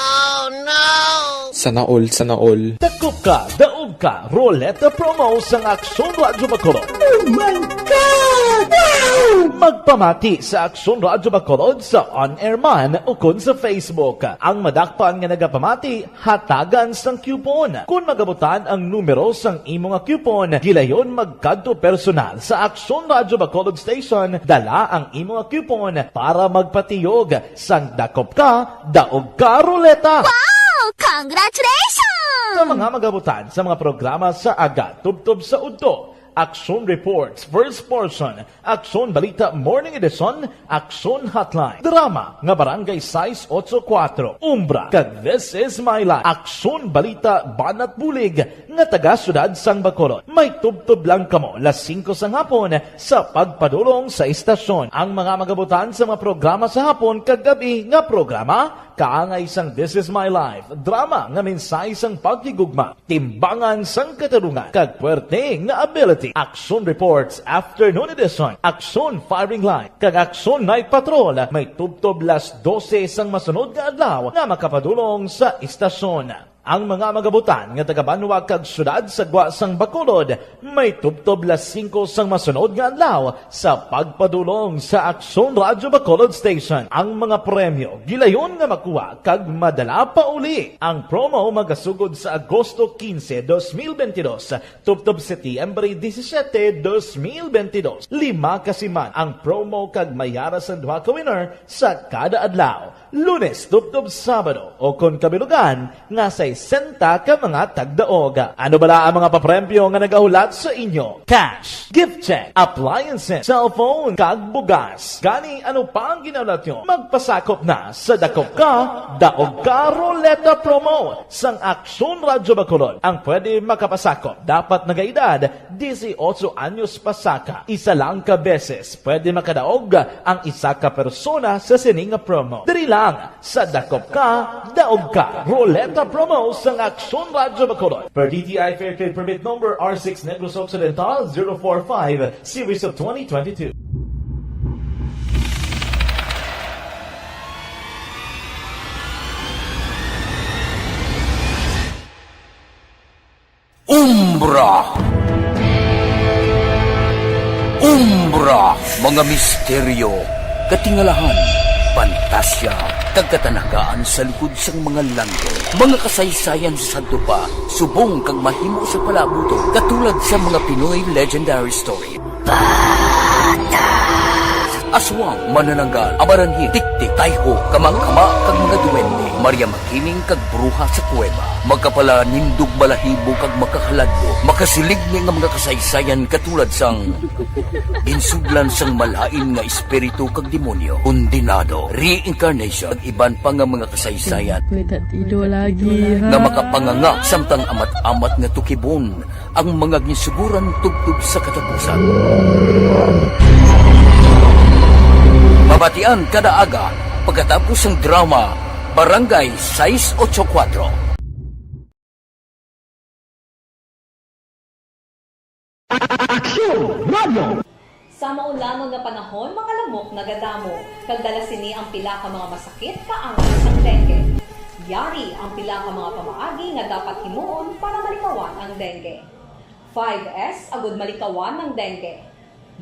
Sana all, sana all. Dakop ka, daog ka, Roleta Promo sang Aksyon Radyo Bacolod. Oh my God! Wow! Magpamati sa Aksyon Radyo Bacolod sa on-air man ukon sa Facebook. Ang madakpan nga nagapamati, hatagan sang coupon. Kon magabutan ang numero sang imo nga coupon, gilayon magkadto personal sa Aksyon Radyo Bacolod Station, dala ang imo nga coupon para magpatiyog sang Dakop Ka, Daog Ka Roleta. Wow! Congratulations! Sa mga magabutan sa mga programa sa aga tubtob sa udto, Aksyon Reports, First Portion, Aksyon Balita Morning Edition, Aksyon Hotline, drama nga Barangay sais ocho kuwatro, Umbra, kag This Is My Life, Aksyon Balita Banat Bulig nga taga Siyudad sang Bacolod. May tubtob lang kamo las singko sang hapon sa pagpadulong sa istasyon. Ang mga magabutan sa mga programa sa hapon kag gab-i nga programa, kaangay sang This Is My Life, drama nga mensahe sang paghigugma, timbangan sang katarungan, kag puwerte nga ability. Aksyon Reports, Afternoon Edition, Aksyon Firing Line, kag Aksyon Night Patrol may tubtob las dose sang masunod nga adlaw nga makapadulong sa istasyon. Ang mga magabutan nga taga-banwa kag siyudad sa gwa sang Bacolod may tubtob las singko sang masunod nga adlaw sa pagpadulong sa Aksyon Radyo Bacolod Station. Ang mga premyo gilayon nga makuha kag madala pauli. Ang promo magasugod sa Agosto quince, dos mil veintidós, tubtob Setyembre disisiete, dos mil veintidós. Lima ka siman ang promo kag may ara sang duha ka winner sa kada adlaw. Lunes tubtob Sabado, o kon kabilugan nga sesenta ka mga tagdaog. Ano bala ang mga papremyo nga nagahulat sa inyo? Cash, gift check, appliances, cellphone, kag bugas. Gani, ano pa ang ginahulat nyo? Magpasakop na sa Dakop Ka, Daog Ka Roleta Promo sang Aksyon Radyo Bacolod. Ang pwede makapasakop dapat nagaedad dieciocho anyos pasaka. Isa lang ka beses pwede makadaog ang isa ka persona sa sini nga promo. Diri lang sa Dakop Ka, Daog Ka Roleta Promo sang Aksyon Radyo Bacolod. Per D T I Fair Trade Permit Number R six Negros Occidental zero four five, Series of twenty twenty-two. Umbra. Umbra, mga misteryo, katingalahan, pantasya, kag katanagaan sa likod sang mga langit. Mga kasaysayan sa sadto pa, subong kag mahimo sa palaabuton, katulad sa mga Pinoy legendary story. Bata! Aswang, manananggal, abaranhit, tiktik, tayho, kamakama, kag mga duwende, Maria Makiling, kag bruha sa kuweba. Makapalanindog balahibo kag makakaladlo, makasiligni nga mga kasaysayan katulad sang ginsudlan sang malain nga espiritu kag demonyo, kondenado, reincarnation, kag iban pa nga mga kasaysayan May tatido lagi, ha? nga makapanganga samtang amat-amat nga tukibon ang mga ginsuguran tubtob sa katapusan. Mabatian kada aga pagkatapos sang drama Barangay sais ocho kuwatro. Aksyon! Radyo! Sa maulanon nga panahon, mga lamok nagadamo, kag dala sini ang pila ka mga masakit kaangay sang dengue. Yari ang pila ka mga pamaagi nga dapat himuon para malikawan ang dengue. Five S agud malikawan ang dengue.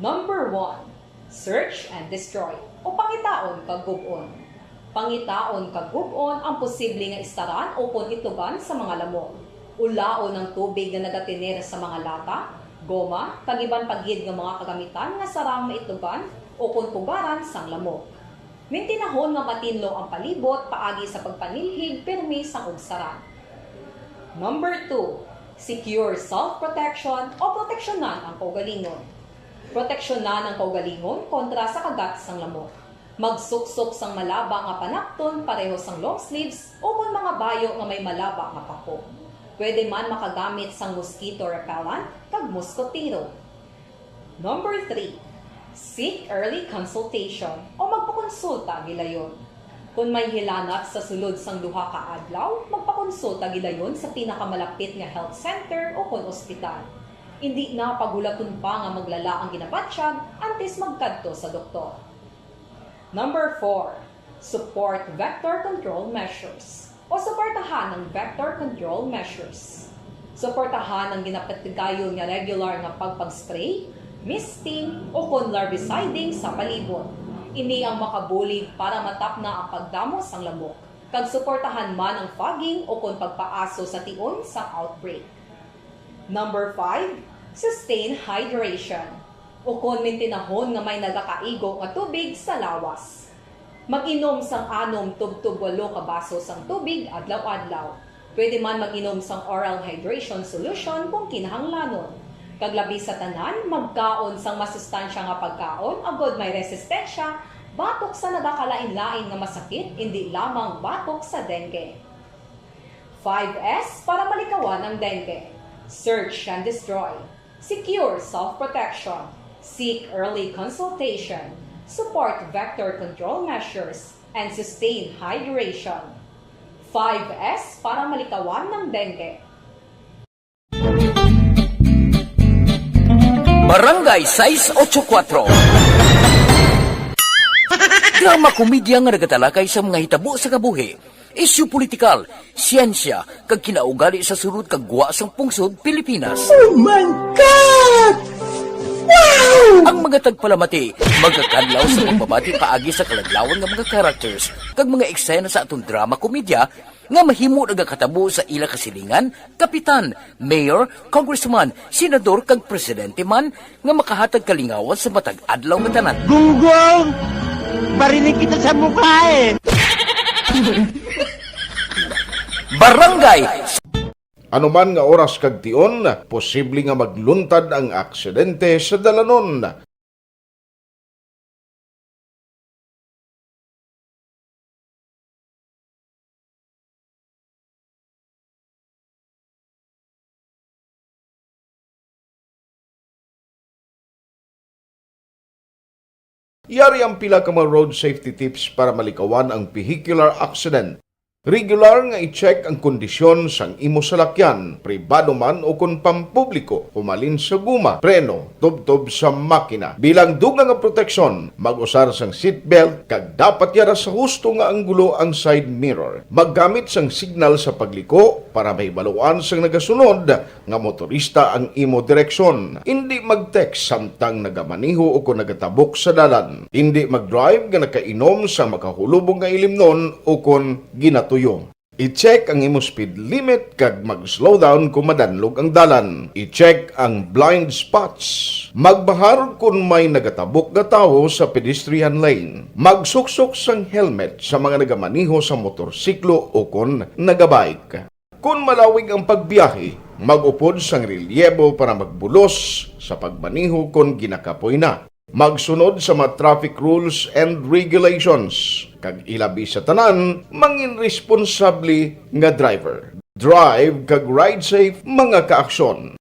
Number one, search and destroy, o pangitaon kag gub-on. Pangitaon kag gub-on ang posible nga istaran ukon itlogan sa mga lamok. Ulaon ang tubig nga nagatener sa mga lata, goma, kag iban pa gid nga mga kagamitan nga sarang maitlogan ukon pugaran sang lamok. Mintinahon nga matinlo ang palibot paagi sa pagpanilhig pirmi sang ugsaran. Number two, secure self-protection o proteksyonan ang kaugalingon. Proteksyonan ang kaugalingon kontra sa kagat sang lamok. Magsuksok sang malaba nga panakton pareho sang long sleeves ukon mga bayo nga may malaba nga pako. Pwede man makagamit sang mosquito repellent kag moskotero. Number three, seek early consultation o magpakonsulta gilayon. Kon may hilanat sa sulod sang duha ka adlaw, magpakonsulta gilayon sa pinakamalapit nga health center ukon ospital. Indi na paghulaton pa nga maglala ang ginabatyag antes magkadto sa doktor. Number four, support vector control measures o suportahan ang vector control measures. Suportahan ang ginapatigayon nga regular nga pagpag-spray, misting, ukon larviciding sa palibot. Ini ang makabulig para matapna ang pagdamo sang lamok, kag suportahan man ang fogging ukon pagpaaso sa tion sang outbreak. Number five, sustain hydration. Ukon mintinahon nga may nagakaigo nga tubig sa lawas. Mag-inom sang anom tubtob walo ka baso sang tubig adlaw-adlaw. Pwede man mag-inom sang oral hydration solution kung kinahanglanon. Kag labi sa tanan, magkaon sang masustansya nga pagkaon agod may resistensya batok sa nagakalain-lain nga masakit, indi lamang batok sa dengue. Five S para malikawan ang dengue. Search and destroy. Secure self-protection. Seek early consultation. Support vector control measures. And sustain hydration. Five S para malikawan ang dengue. Barangay sais ocho kuwatro. Drama komedya nga nagatalakay sa mga hitabo sa kabuhi, isyu politikal, siyensya, kag kinaugali sa sulod kag gwa sang pungsod Pilipinas. Oh my God! Wow! Ang mga tagpalamati magakadlaw sa pagbabati paagi sa kaladlawan nga mga characters kag mga eksena sa aton drama komedya nga mahimo nagakatabo sa ila kasilingan, kapitan, mayor, congressman, senador, kag presidente man nga makahatag kalingawan sa matag adlaw nga tanan. Gunggong! Barinig kita sa mukha eh! Barangay. Anuman nga oras kag tion, posible nga magluntad ang aksidente sa dalanon. Yari ang pila ka mga road safety tips para malikawan ang vehicular accident. Regular nga i-check ang kondisyon sang imo salakyan, pribado man o kon pampubliko, humalin sa guma, preno, tubtob sa makina. Bilang dugang nga proteksyon, mag-usar sang seatbelt kag dapat yara sa husto nga anggulo ang side mirror. Maggamit sang signal sa pagliko para mahibaluan sang nagasunod nga motorista ang imo direksyon. Indi mag-text samtang nagamaneho o kon nagatabok sa dalan. Indi mag-drive nga nakainom sang makahulubong nga ilimnon o kon ginatuyo. I-check ang imo speed limit kag mag-slow down kung madanlog ang dalan. I-check ang blind spots. Magbahar kon may nagatabok nga tawo sa pedestrian lane. Magsuksok sang helmet sa mga nagamaneho sa motorsiklo o kon nagabike. Kon malawig ang pagbiyahe, mag-upod sang relyebo para magbulos sa pagmaneho kon ginakapoy na. Magsunod sa mga traffic rules and regulations, kag ilabi sa tanan, mangin responsable nga driver. Drive kag ride safe, mga kaaksyon.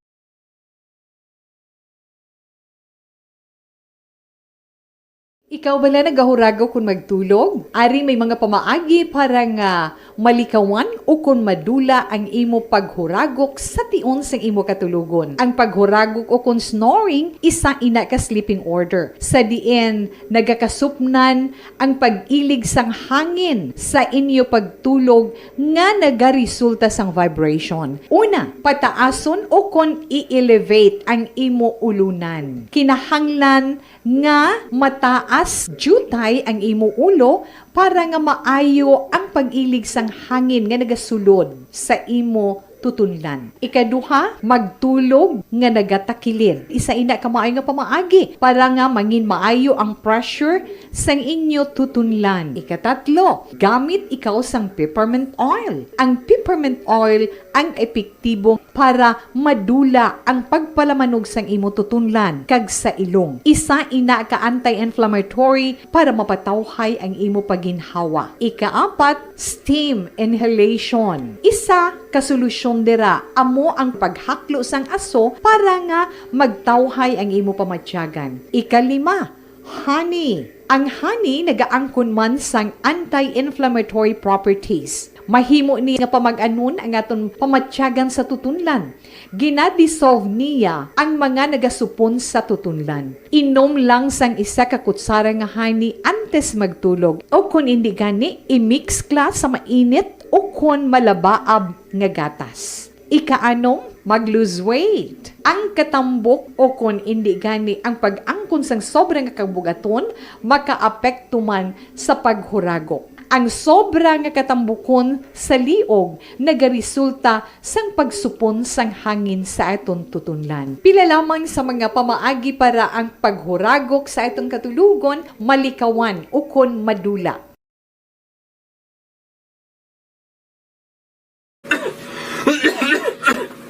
Ikaw bala nagahuragok kon magtulog? Ari may mga pamaagi para nga malikawan o kon madula ang imo paghuragok sa tion sang imo katulogon. Ang paghuragok o kon snoring, isa ina ka sleeping order, sa diin nagakasupnan ang pag-ilig sang hangin sa inyo pagtulog nga nagaresulta sang vibration. Una, pataason o kon i-elevate ang imo ulunan. Kinahanglan nga mataas diutay ang imo ulo para nga maayo ang pag-ilig sang hangin nga nagasulod sa imo tutunlan. Ikaduha, magtulog nga nagatakilid. Isa ina ka maayo nga pamaagi para nga mangin maayo ang pressure sang inyo tutunlan. Ikatatlo, gamit ikaw sang peppermint oil. Ang peppermint oil ang epektibo para madula ang pagpalamanog sang imo tutunlan kag sa ilong. Isa ina ka anti-inflammatory para mapatawhay ang imo pagginhawa. Ikaapat, steam inhalation. Isa ka solusyon dira amo ang paghaklo sang aso para nga magtawhay ang imo pamatyagan. Ikalima, honey. Ang honey nagaangkon man sang anti-inflammatory properties. Mahimo ni nga pamag-anon ang aton pamatyagan sa tutunlan. Gina-dissolve niya ang mga nagasupon sa tutunlan. Inom lang sang isa ka kutsara nga honey antes magtulog, o kon indi gani, i-mix ka sa mainit o kon malabaab nga gatas. Ikaanom, mag-lose weight. Ang katambok o kon indi gani ang pag-angkon sang sobra nga kabugaton makaapekto man sa paghuragok. Ang sobra nga katambukon sa liog nagaresulta sang pagsupon sang hangin sa aton tutunlan. Pila lamang sa mga pamaagi para ang paghuragok sa aton katulogon malikawan ukon madula.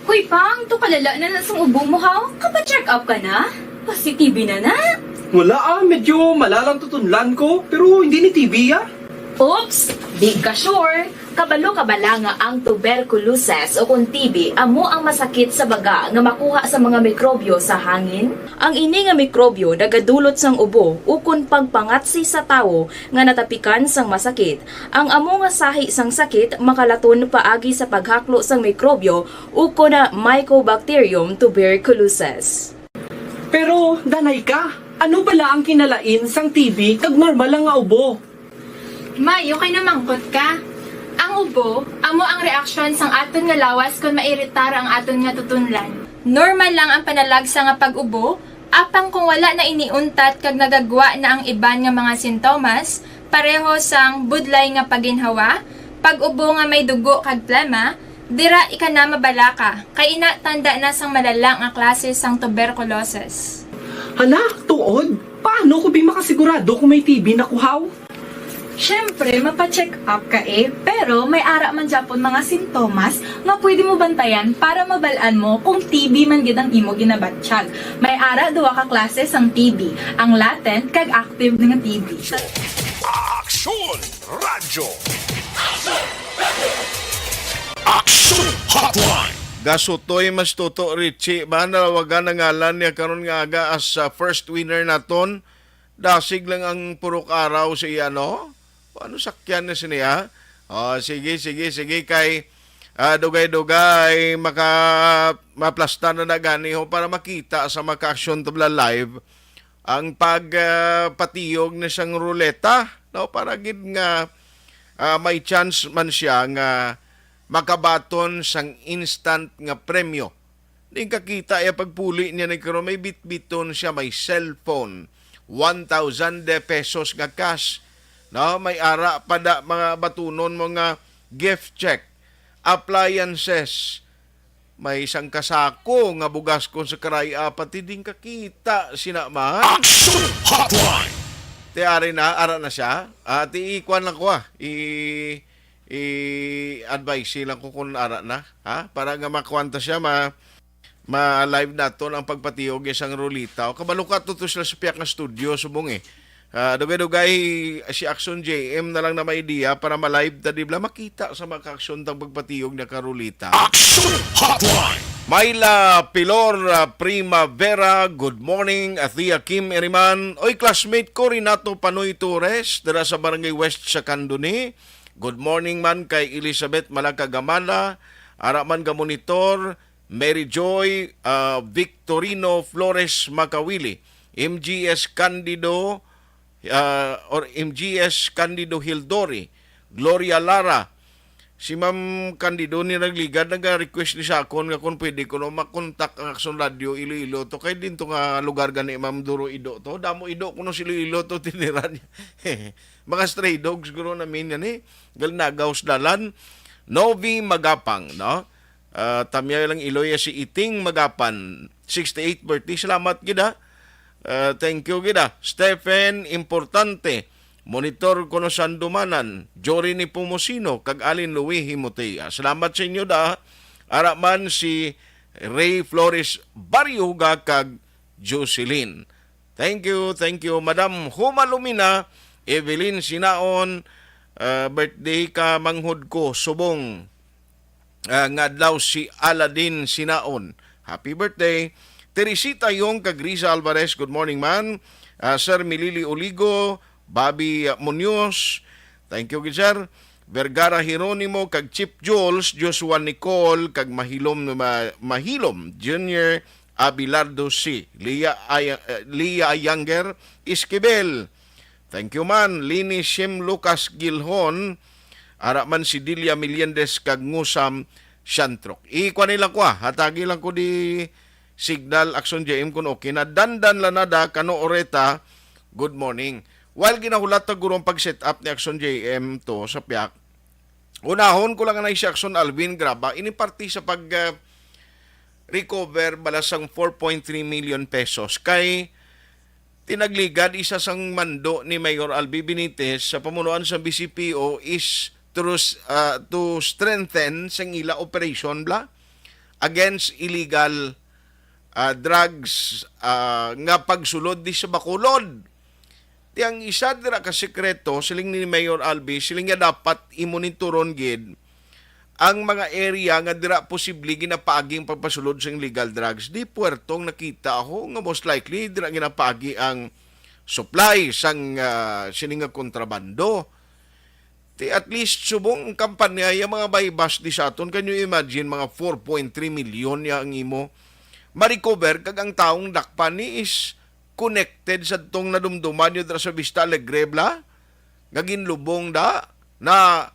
Hoy, Pang, to kalala na na sang ubo mo, ha? Kapa-check up ka na? Positive na na? Wala, ah, medyo malalang tutunlan ko, pero hindi ni T B, ah. Oops, di ka sure. Kabalo ka bala nga ang tuberculosis o kon T B amo ang masakit sa baga nga makuha sa mga mikrobyo sa hangin? Ang ini nga mikrobyo nagadulot sang ubo ukon pagpangatsi sa tawo nga natapikan sang masakit. Ang amo nga sahi sang sakit makalaton paagi sa paghaklo sang mikrobyo ukon Mycobacterium tuberculosis. Pero, danay ka, ano bala ang kinalain sang T B kag normal lang nga ubo? May, okay na mangkot ka. Ang ubo, amo ang reaksyon sang aton nga lawas kon mairitar ang aton nga tutunlan. Normal lang ang panalagsa nga pag-ubo, apang kung wala na ini untat kag nagagwa na ang iban nga mga sintomas, pareho sang budlay nga paginhawa, pag-ubo nga may dugo kag plema, dira ika na mabalaka, kay ina tanda na sang malala nga klase sang tuberculosis. Hala, tuod? Paano ko bi makasigurado kung may T B na ko, haw? Siyempre, mapa-check up ka eh, pero may ara man gyapon mga sintomas nga pwede mo bantayan para mabal-an mo kung T B man gid ang imo ginabatyag. May ara duha ka klase sang T B, ang latent kag active nga T B. Aksyon Radyo. Aksyon Hotline. Gasutoy mas tuto, Richie, ba, nalawagan ang ngalan niya karon nga aga as, ah, first winner naton. Dasig lang ang purok araw sa iya, no? Ano sakyan na sini, ha? Oh, sige, sige, sige, kay, ah, dugay-dugay maka maplasta na na gani ho para makita sa mga ka-aksyon tabla live ang pag, ah, patiyog na sang ruleta, no? Para gid nga, ah, may chance man siya nga makabaton sang instant nga premyo. Ning kakita iya pagpuli niya ni karon, may bitbiton siya, may cellphone, one thousand pesos nga cash, no? May ara pa da mga batunon mo nga gift check, appliances, may isang kasako nga bugas kon sa karay-a, pati din kakita sina man. Action Hotline! Ti ari na, ara na siya. Ah, ti ikuan lang ko, ah. I, i-advise lang ko kung ara na, ha? Para nga makuwanta siya, ma, ma-live naton ang pagpatiyog sang rulita. O kabalo ka, to, to sila sa piyak nga studio, subong eh. Ah, dugay-dugay si Action J M na lang na may idea para ma-live ta, di bala makita sa mga ka-action tang pagpatiyog na karulita. Action Hotline! Myla Pilor, ah, Primavera, good morning, Athea Kim Eriman. Oy, classmate ko, Renato Panoy Torres, dira sa Barangay West sa Candoni. Good morning man kay Elizabeth Malaka Gamala, ara man ga monitor, Mary Joy, ah, Victorino Flores Makawili, M G S Candido, ah, or M G S Candido Hildori, Gloria Lara. Si Ma'am Candido ni nagligad, naga-request ni sa akon nga kung pwede ko no makontak ang Action Radio Iloilo to. Kay din to nga lugar gani, Ma'am, duro Ido to. Damo Ido kuno si Iloilo to, tiniran. Mga stray dogs, guro namin yan eh. Galnagaw sa dalan. Novi Magapang, no? Ah, tamyay lang iloy si Iting Magapan, sixty-eight birthday. Salamat gid, ha. Ah, thank you gid, ha. Stephen Importante, monitor kuno sa Andumanan, Jory ni Pumosino, kag Alin Louis Himotea. Salamat sa inyo da. Ara man si Ray Flores Barriuga kag Jocelyn. Thank you, thank you. Madam Huma Lumina, Evelyn Sinaon, ah, birthday ka manghod ko, subong, ah, nga adlaw si Aladdin Sinaon. Happy birthday. Teresita Yong kag Riza Alvarez, good morning, man. Ah, Sir Milili Oligo, Bobby, ah, Munoz, thank you, gid, sir. Vergara Jeronimo, kag Chief Jules, Joshua Nicole, kag Mahilom, Ma-, Mahilom Junior, Abelardo C. Lia Ay-, eh, Lia Younger Esquivel. Thank you man. Lini Shim Lucas Gilhon. Ara man si Delia Meliendez kag Ngusam Shantrok. Ikuan nila ko, ah. Hatagi lang ko di signal, Action J M, kung okay na. Dandan Lanada, Kano Oreta, good morning. While ginahulat ta guro ang pag-set up ni Action J M to sa piyak, unahon ko lang na si Action Alvin Graba, ini parte sa pag, ah, recover bala sang four point three million pesos kay tinagligad isa sang mando ni Mayor Albi Benitez sa pamunuan sa B C P O is to, ah, to strengthen sang ila operation bla against illegal, ah, drugs, ah, nga pagsulod di sa Bacolod. Ti ang isa dira ka sekreto, siling ni Mayor Albi, siling nga dapat imonitoron gid ang mga area nga dira posible ginapaagi ang pagpasulod sang illegal drugs. Di puwertong nakita ako nga most likely dira ginapaagi ang supply sang, ah, sini nga kontrabando. Ti at least subong ang kampanya, yung mga buy-bust di sa aton, can you imagine, mga four point three million ya ang imo ma-recover, kag ang taong dakpan ni is connected sa tong nadumduman nyo dira sa Vista Alegre, bla? Nga ginlubong da na,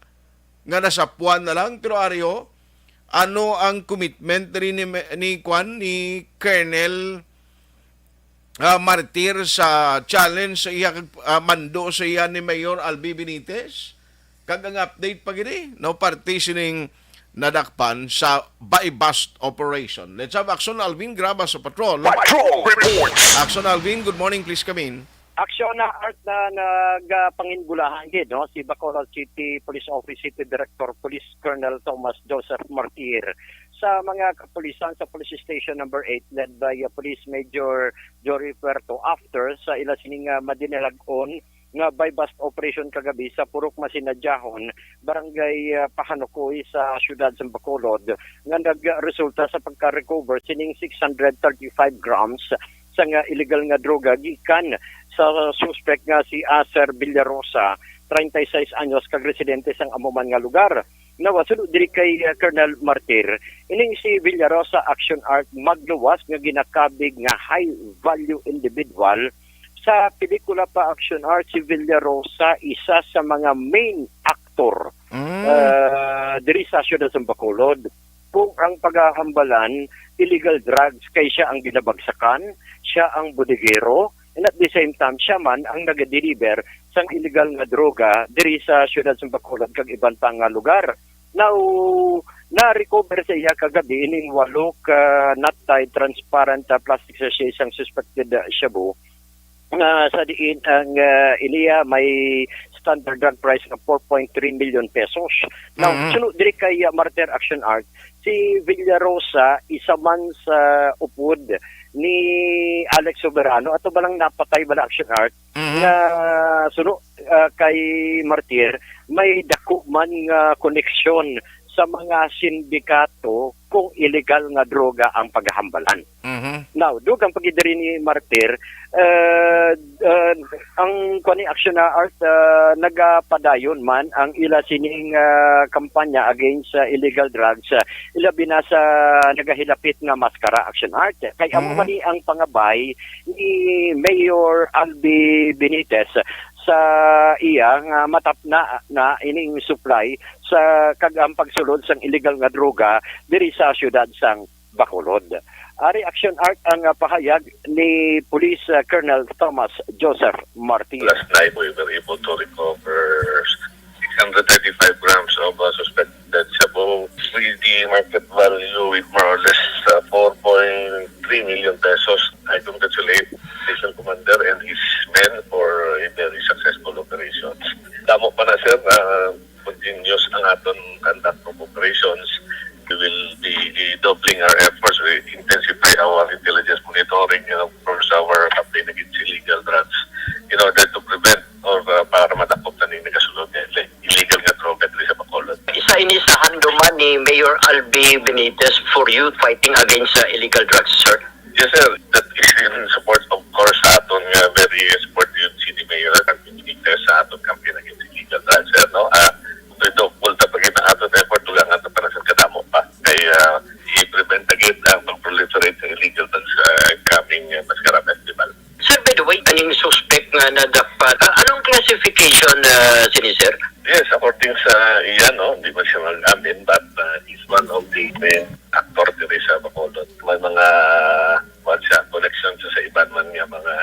nga nasapuan na lang. Pero ari, ano ang commitment diri ni, ni kwan, ni Colonel, ah, Martir sa challenge sa iya, ah, mando sa iya ni Mayor Albi Benitez? Kag ang update pa gini, no, parte sining nadakpan sa buy-bust operation. Let's have Action Alvin Graba sa patrol. Patrol Report. Action Alvin, good morning, please come in. Action na, Art, na nagpanginbulahan gid, no, si Bacolod City Police Office City Director Police Colonel Thomas Joseph Martir sa mga kapulisan sa Police Station Number Eight, led by, uh, Police Major Jory Puerto, after sa ila sining, uh, madinalag-on nga buy-bust operation kagabi sa Purok Masinadjahon, Barangay, uh, Pahanukoy sa siyudad sa Bacolod, nga nagresulta sa pagka-recover sining six hundred thirty-five grams sang illegal nga droga gikan sa suspek nga si Acer Villarosa, treinta y seis anyos, kag residente sang amo man nga lugar. Nawasulo diri kay, uh, Colonel Martir, ining si Villarosa, Action Art, magluwas nga ginakabig nga high value individual. Sa pelikula pa, Action Art, si Villarosa isa sa mga main actor, Mm. uh, diri sa siyudad sa Bacolod. Kung ang paghahambalan, illegal drugs, kay siya ang ginabagsakan, siya ang bodegero, and at the same time, siya man ang nagadeliver sang illegal nga droga diri sa siyudad sa Bacolod kag iban pa nga lugar. Now, na-recover sa iya kagabi ining walo ka nut type transparent, ah, plastic sachet sang suspected, ah, shabu, nga sa diin ang, ah, iliya may standard drug price nga four point three million pesos. Now, Mhm. suno diri kay, ah, Martir Action Art, si Villarosa, isa man sa upod ni Alex Soberano, ato ba lang napatay bala Action Art, Mhm. nga suno, ah, kay Martir, may dako man nga koneksyon sa mga sindikato kung illegal nga droga ang paghahambalan. Mhm. Now, dugang pagidiri ni Martir, uh, uh, ang kuan ni Action na Art, uh, nagapadayon man ang ila sining, uh, kampanya against sa illegal drugs, uh, ilabi na sa nagahilapit nga maskara Action Art. Kay amo Mhm. man ni ang pangabay ni Mayor Albi Benitez sa iya nga matapna na ining supply sa kag ang pagsulod sang illegal nga droga diri sa siyudad sang Bacolod. Ari Action Art ang, ah, pahayag ni Police, ah, Colonel Thomas Joseph Martir. Last night, we were able to recover six hundred thirty-five grams of, uh, suspected shabu, with the market value with more or less, uh, four point three million pesos. I congratulate Station Commander and his men for a very successful operation. Damo pa na, sir. Uh, continuous ang aton conduct of operations. We will be doubling our efforts. We intensify our intelligence monitoring and, of course, our campaign against illegal drugs in order to prevent or, uh, para madakop na ning nagasulod nga ille-, illegal nga droga diri sa Bacolod. Isa ini sa handuman ni Mayor Albi Benitez for you fighting against, uh, illegal drugs, sir? Yes, sir. That is in support, of course, sa aton nga very supportive city mayor, Alvin Benitez, sa aton campaign against illegal drugs, sir, no? Ah, ito, full ta pa gid ang aton effort, dugangan ta pa na, sir, kadamo pa. Kay, ah, i-prevent ta gid ang pag-proliferate sa illegal drugs sa coming, ah, Mascara Festival. Sir, by the way, aning suspect nga nadakpan, ah, anong classification, ah, sini, sir? Yes, according sa iya, no, di man siya mag-amin, but, uh, he's one of the main actor diri sa Bacolod. May mga, kuwan siya, connection siya sa iban man nga mga,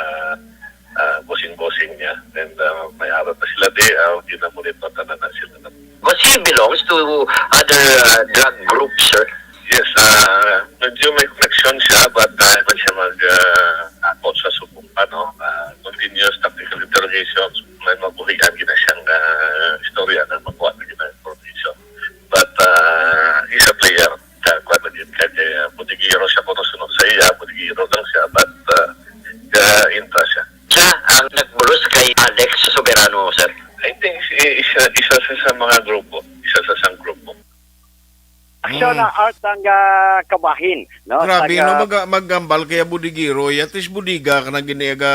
uh, bossing-bossing niya. And, uh, may ara pa sila di, uh, ginamonitor tanan na sila. But he belongs to other, uh, drug groups, sir? Yes, uh, medyo may connection siya, but, uh, iba siya mag, uh, ako sa subong pa, no? Uh, continuous tactical interrogations, may mabuhian gina siyang, uh, istorya nga makuha na gina information. But, uh, he's a player. Ka-, kuwan na gid, kay, uh, bodeguero siya, kuno suno sa iya, bodeguero lang siya, but, uh, ka-intra siya. Siya ang nagbulos kay Alex Soberano, sir? I think is-, isa, isa siya sa mga grupo. Isa sa sang grupo. Action Mm. na Art ang, ah, kabahin, no? Grabe, Taga no? Mag-, maghambal kaya bodeguero, ya, tis bodega ka na gini aga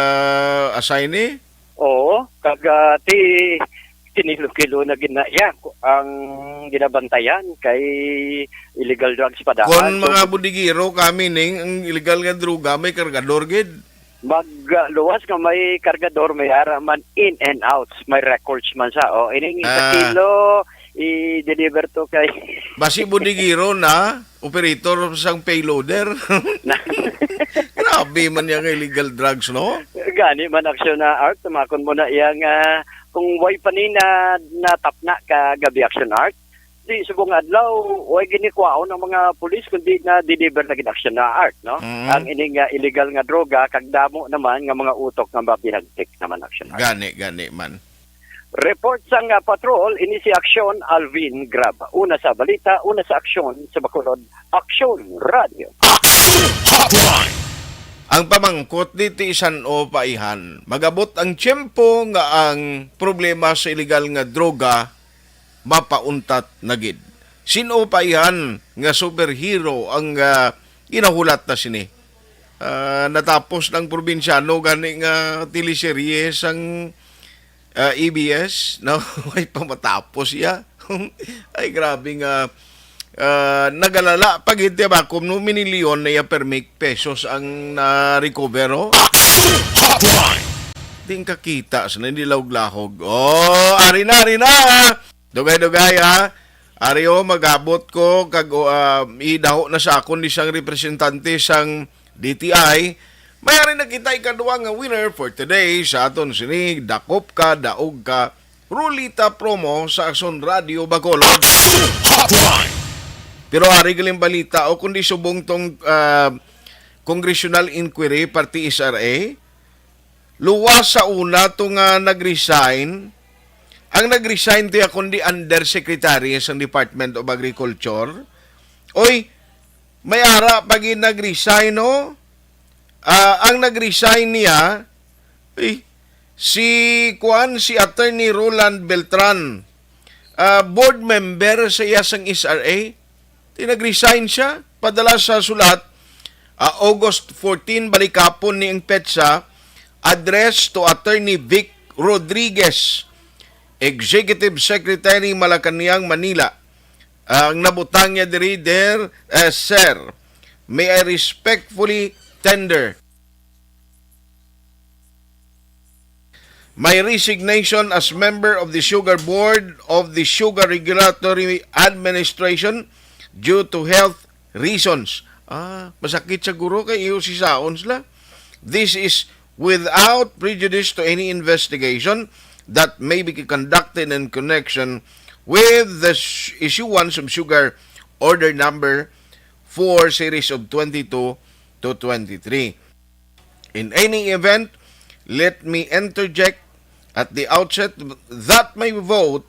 assign, eh? Oo, kag, ah, ti-, kinilo-kilo na gid na iya ang ginabantayan kay illegal drugs pa daan. Kon So, mga bodeguero kami ning, ang illegal nga droga, may kargador gid. Magluwas nga may kargador, may ara man in and out, may records man sa. O, ining isa Ah. kilo, i-deliver to kay Basi bodeguero na, operator sang payloader. Na- Grabe man yang illegal drugs, no? Gani man, Action na Art, tumakon mo na iya nga kung way pa ni na natapna ka gabi, Action Art. Di subong adlaw, way gini kwaon ang mga pulis, kundi na-deliver na gid, Action na Art, no? Mm. Ang ining, ah, illegal nga droga, kag damo naman nga mga utok nga mabinagtik naman, Action Art. Gani, gani man. Report sang, ah, patrol, ini si Action Alvin Grab. Una sa balita, una sa aksyon sa Bacolod, Action Radio. Action Hotline. Ang pamangkot diti, san-o pa ihan, magabot ang tiyempo nga ang problema sa illegal nga droga mapauntat na gid. Sin-o pa ihan nga superhero ang, ah, ginahulat na sini? Ah, natapos ng probinsyano gani nga teleserye sang, ah, A B S, no? Ay, pamatapos iya. Ay, grabe nga, ah, nagalala pa gid, di ba? Kung no, minilyon na iya per mi-, pesos ang na-recover, oh. Action Hotline. Di kakita sa nilawog-lahog. Oh, ari na, ari na. Dugay-dugay, ha? Ari, oh, mag-abot ko, kag, oh, ah, idaho na sa akon ni sang representante sang D T I, May ari na kita ikaduha nga winner for today sa aton sini Dakop Ka, Daog Ka Ruleta promo sa Aksyon Radio Bacolod. Hotline! Pero ari galing balita o kundi subong tong ah, congressional inquiry parte S R A, luwas sa una to nga nag-resign. Ang nag-resign to ya kundi undersecretary sa Department of Agriculture. Oy, may ara pa gid nag-resign, no? Ah, ang nag-resign niya, eh, si kuan, si Attorney Roland Beltran, ah, board member sa iya sang S R A. Di nag-resign siya. Padala sa sulat, ah, August fourteen, balikapon ni ang petsa, address to Attorney Vic Rodriguez, Executive Secretary, Malacañang, Manila. Ang nabutang niya diri, "Dear, eh, Sir, may I respectfully tender my resignation as member of the Sugar Board of the Sugar Regulatory Administration due to health reasons." Ah, masakit sa guro kay iyo si saon sila. "This is without prejudice to any investigation that may be conducted in connection with the s- issuance of Sugar Order Number four Series of twenty-two to twenty-three. In any event, let me interject at the outset that my vote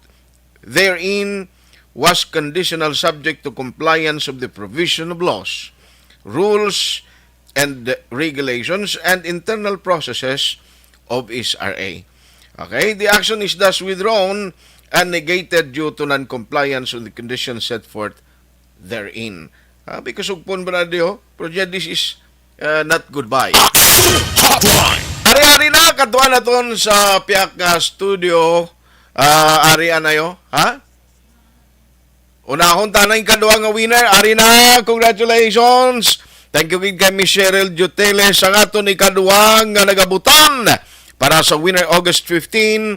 therein was conditional, subject to compliance of the provision of laws, rules, and regulations and internal processes of S R A. Okay, the action is thus withdrawn and negated due to non-compliance with the conditions set forth therein. Ah, because of pon ba na diyo? Pero dyan, this is uh, not goodbye. Action Hotline! Ari-ari na, katuan naton sa piyak nga studio. Ah, ari anayo, ha? Unahon ta na yung kadwa nga winner. Ari na, congratulations. Thank you gid kay Miss Cheryl Jutele sa aton ikaduwa nga nagabutan para sa winner August fifteen.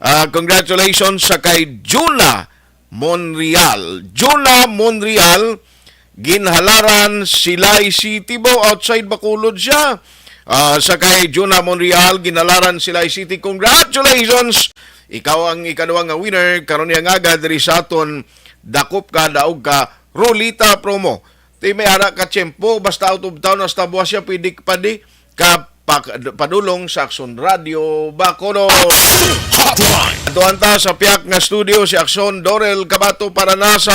Ah, congratulations sa kay Juna Monreal. Juna Monreal, Ginhalaran, Silay City, bo, outside Bacolod siya. Ah, sa kay Juna Monreal, Ginhalaran, Silay City, congratulations! Ikaw ang ikaduha nga winner karon niya nga aga diri sa aton Dakop Ka, Daog Ka Ruleta promo. Di may ara ka tiyempo, basta out of town, hasta buwas siya, pwede ka pa di ka pa-, padulong sa Aksyon Radio Bacolod. Hotline! Atuan ta sa piyak nga studio si Aksyon Dorel Cabato para na sa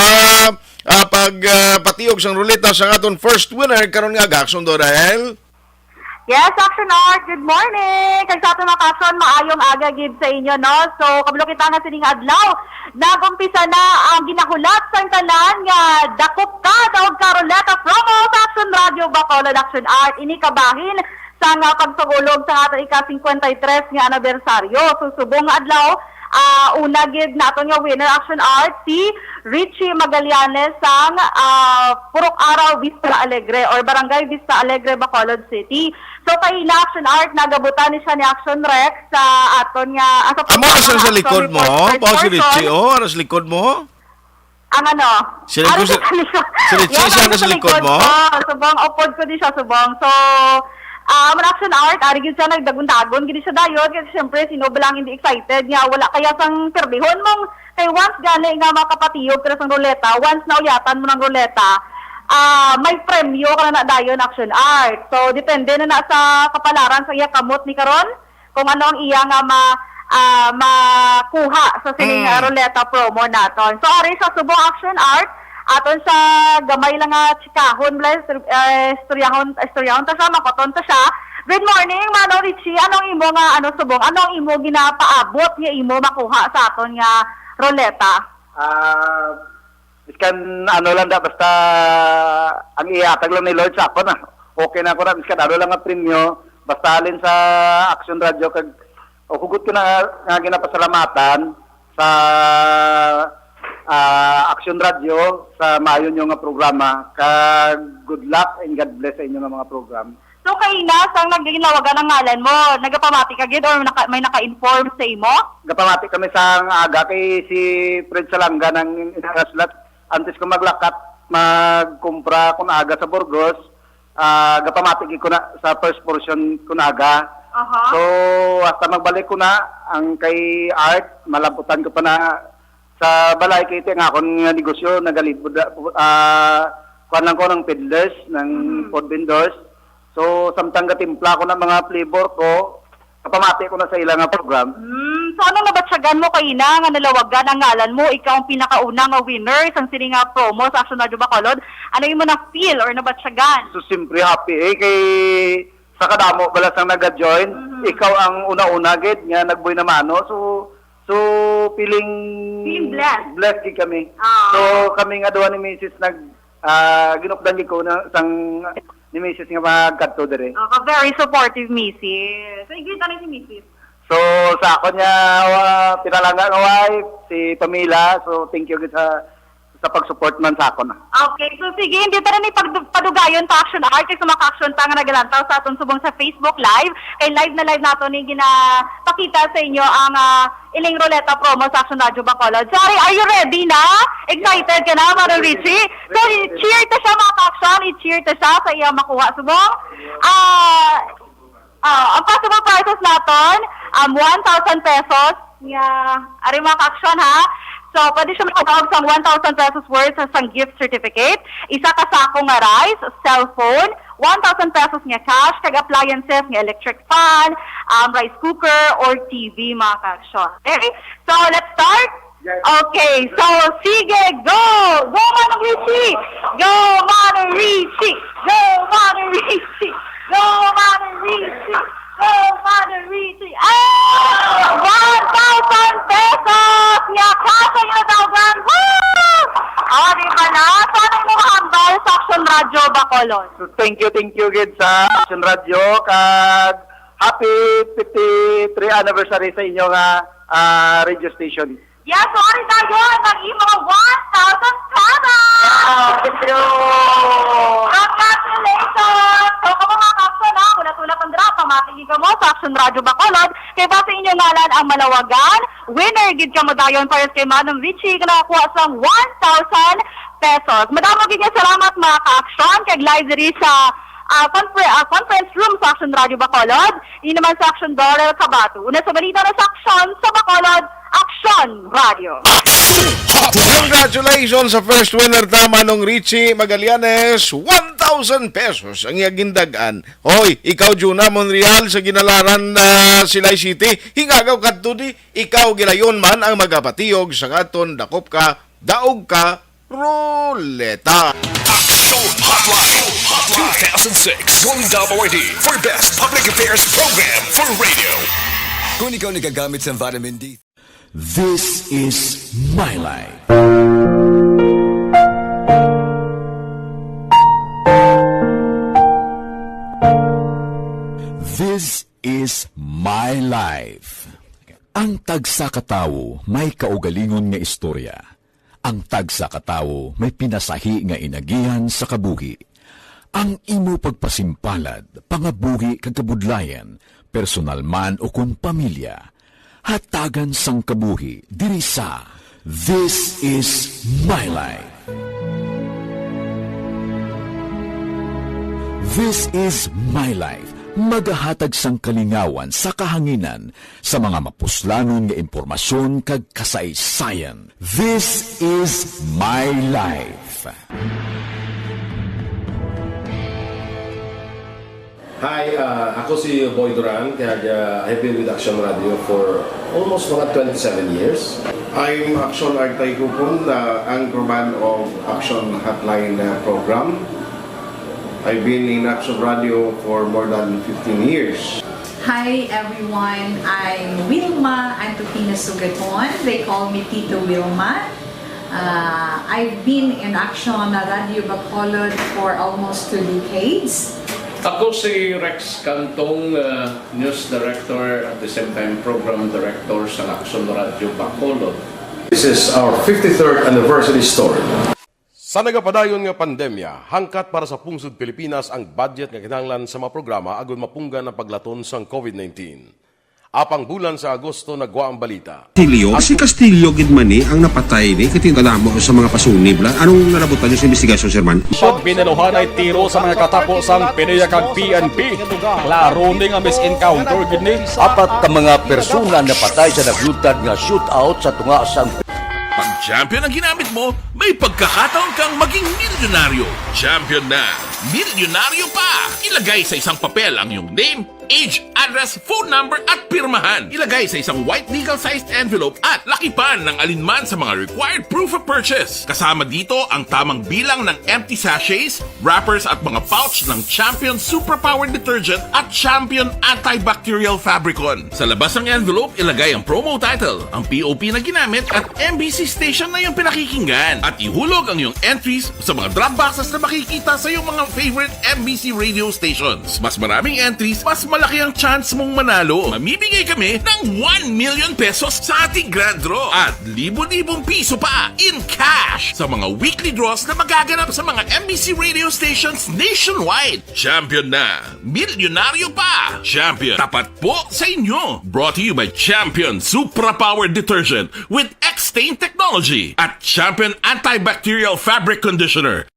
ah, pag ah, patiog sang ruleta sa aton first winner karon nga aga, Aksyon Dorel. Yes, Action Art, good morning. Kag sa aton mga ka-Action, maayong aga gid sa inyo, no? So, kabalo kita nga sining adlaw, nag-umpisa na ang ginahulat sang tanan nga Dakop Ka, Daog Ka Ruleta promo sa Action Radio Bacolod, Action Art. Ini kabahin sang ah, pagsugulog sa aton ika-fifty-three nga anibersaryo. So, subong nga adlaw, ah, una gid naton nga winner, Action Art, si Richie Magallanes sang ah, Purok Araw, Vista Alegre or Barangay Vista Alegre, Bacolod City. So, kaina, Action Art, nagabutan ni siya ni Action Rex sa aton nga, ah, sa Amo, asa sa likod mo? Action Report Baka si Richie, Person. Oh, ara sa likod mo? Ang ano? Si Richie, Ano si, sa likod? Si Richie Yan, siya ano na sa sa likod likod mo? Ko. Subong, upod ko di siya, subong. So, ah, man, Action Art, ari gid siya, nagdagon-dagon gid siya dayon. Kasi syempre, sino ba lang hindi excited nga wala kaya sang pirdihon mong kay once gani nga makapatiyog ka na sang ruleta, once na uyatan mo ng ruleta, ah, may premyo ka na, na dayon, Action Art. So, depende na na sa kapalaran sa iya kamot ni karon kung ano ang iya nga ma-, ah, makuha sa sining, Mm. ah, ruleta promo naton. So, ari sa subong, Action Art, aton sa gamay lang nga chikahon, bala, istor-, eh, istoryahon, istoryahon ta siya, makoton ta siya. Good morning, Manong Richie. Anong imo nga, ano, subong? Anong imo ginapaabot nga imo makuha sa aton nga ruleta? Ah, biskan ano lang da, basta ang ihatag lang ni Lord sa ako na. Okay na ako na, biskan ano lang nga premyo, basta halin sa Action Radio, kag, o, hugot ko na nga, nga ginapasalamatan sa, ah, Action Radio sa maayo nyo nga programa, kag good luck and God bless sa inyo nga mga program. So, kaina, sang naginawagan ang ngalan mo, nagapamati ka gid or naka-, may naka-inform sa imo? Gapamati kami sang aga kay si Fred Salanga nang inaraslat. Antes ko maglakat, magkumpra ko na aga sa Burgos, Ah, gapamati gid ko na sa first portion ko na aga. Aha. So, hasta magbalik ko na, ang kay Art, malabutan ko pa na sa balay kay ti ang akon nga negosyo, nagalibod, ah, kuwan lang ko ng peddlers, ng Mhm. food vendors. So, samtang gatimpla ko na mga flavor ko, kapamati ko na sa ila nga program. Hmm, so ano nabatyagan mo kaina nga nalawagan ang ngalan mo? Ikaw ang pinakauna nga winner sang sini nga promo sa Action Radio Bacolod. Ano imo na feel or nabatyagan? So, siyempre happy eh, kay sa kadamo bala sang naga-join, Mhm. ikaw ang una-una gid nga nagbuy na mano. So, so feeling Feeling blessed. blessed gid kami. Ah. So, kami nga duha ni Misis nag, ah, ginupdan gid ko na sang ni Misis nga magkadto diri. Okay, very supportive, Misis. So, i-greet na si Misis. So, sa ako niya, ah, pinalangga nga wife, si Pamela. So, thank you gid sa, sa pag-support man sa ako na. Okay, so sige, hindi ta na ni pag-, padugayon pa Action Art, kay sa mga ka-action ta nga nagalantaw sa aton subong sa Facebook Live, kay live na live nato ni ginapakita sa inyo ang, ah, Iling Ruleta promo sa Action Radio Bacolod. So, are, are you ready na? Excited ka na, Manong Richie? So, i-cheer ta siya, mga ka-action. I-cheer ta siya sa iya makuha. Subong, ah, ah, ang possible prizes naton, um, one thousand pesos. Yeah. Ari, mga ka-action, ha? So, pwede siya makadaog sang one thousand pesos worth sa sang gift certificate, isa ka sako nga rice, cellphone, one thousand pesos nga cash, kag appliances nga electric fan, um, rice cooker, or T V, mga ka-action. Okay? So, let's start. Yes. Okay, so, sige, go! Go, Manong Richie! Go, Manong Richie! Go, Manong Richie! Go, Manong Richie! Go, Manong Richie! Ah! One thousand pesos! Nga cash ang natawgan! Woo! Oh, di ba na? So, ano yung mga hambal sa Action Radio Bacolod? So, thank you, thank you, gid sa Action Radio. Kag happy fifty-three anniversary sa inyo nga, ah, radio station. Yes, sorry tayo, nag-imo one thousand pesos! Wow, thank you! Congratulations! So, kamo mga ka-action, ha, hulat-hulat ang drama, matigig mo sa Action Radio Bacolod. Kay ba sa inyong ngalan ang malawagan, winner gid kamo dayon para kay Manong Richie, nga nakakuha sang one thousand pesos. Madamo gid nga salamat, mga ka-action, kag live diri sa, ah, confer-, ah, conference room sa Action Radio Bacolod. Ini naman sa Action Doral Kabato. Una sa balita na sa Action sa Bacolod, Action Radio. Congratulations sa first winner ta, Manong Richie Magallanes. One thousand pesos ang iya gindagan. Hoy, ikaw, Juna Monreal, sa Ginalaran, ah, Silay City. Hingagaw kadto di, ikaw gilayon man ang magapatiyog sa aton dakop ka, daog ka, ruleta. Action Hotline, Hotline two thousand six, Golden Dub Awardee for Best Public Affairs Program for Radio. Kung ikaw nagagamit sa vitamin D, This is my life. This is my life. Ang tagsa ka tawo may kaugalingon nga istorya. Ang tagsa ka tawo may pinasahi nga inagihan sa kabuhi. Ang imo pagpasimpalad, pangabuhi kag kabudlayan, personal man ukon pamilya, hatagan sang kabuhi diri sa This Is My Life. This Is My Life, magahatag sang kalingawan sa kahanginan sa mga mapuslanon nga impormasyon kag kasaysayan. This Is My Life. Hi, ah, ako si Boy Duran, kag, ah, I've been with Action Radio for almost mga twenty-seven years. I'm Action Art Taikupon, the anchorman of Action Hotline, uh, program. I've been in Action Radio for more than fifteen years. Hi everyone, I'm Wilma Antupina Sugaton. They call me Tito Wilma. Uh, I've been in Action Radio Bacolod for almost two decades. Ako si Rex Cantong, uh, news director at the same time program director sa Action Radio Bacolod. This is our fifty-third anniversary story. Sa nagapadayon nga pandemya, hangkat para sa pungsod Pilipinas ang budget nga kinahanglan sa mga programa agud mapunggan ang paglaton sang COVID nineteen. Apang bulan sa Agosto nagwa ang balita. Castillo, si Castillo gid man ni ang napatay ni, kay kadamo sa mga pasunib la. Anong nalabutan niyo sa investigasyon, Sir Man? Pagbinaluhanay tiro sa mga katapo sang PDEA kag P N P. Klaro ni nga mis-encounter gid ni. Apat ka mga persona napatay sa naglutad nga shootout sa tunga sang Pag-champion ang ginamit mo, may pagkakataon kang maging milyonaryo. Champion na, milyonaryo pa! Ilagay sa isang papel ang iyong name, age, address, phone number, at pirmahan. Ilagay sa isang white legal-sized envelope at lakipan ng alinman sa mga required proof of purchase. Kasama dito ang tamang bilang ng empty sachets, wrappers at mga pouch ng Champion Superpower Detergent at Champion Antibacterial Fabricon. Sa labas ng envelope, ilagay ang promo title, ang P O P na ginamit, at M B C station na iyong pinakikinggan. At ihulog ang iyong entries sa mga drop boxes na makikita sa iyong mga favorite M B C radio stations. Mas maraming entries, mas malaki ang chance mong manalo. Mamimigay kami ng one million pesos sa ating grand draw at libo-libong piso pa in cash sa mga weekly draws na magaganap sa mga M B C radio stations nationwide. Champion na! Milyonaryo pa! Champion, tapat po sa inyo! Brought to you by Champion Supra Power Detergent with X-Stain Technology at Champion Antibacterial Fabric Conditioner.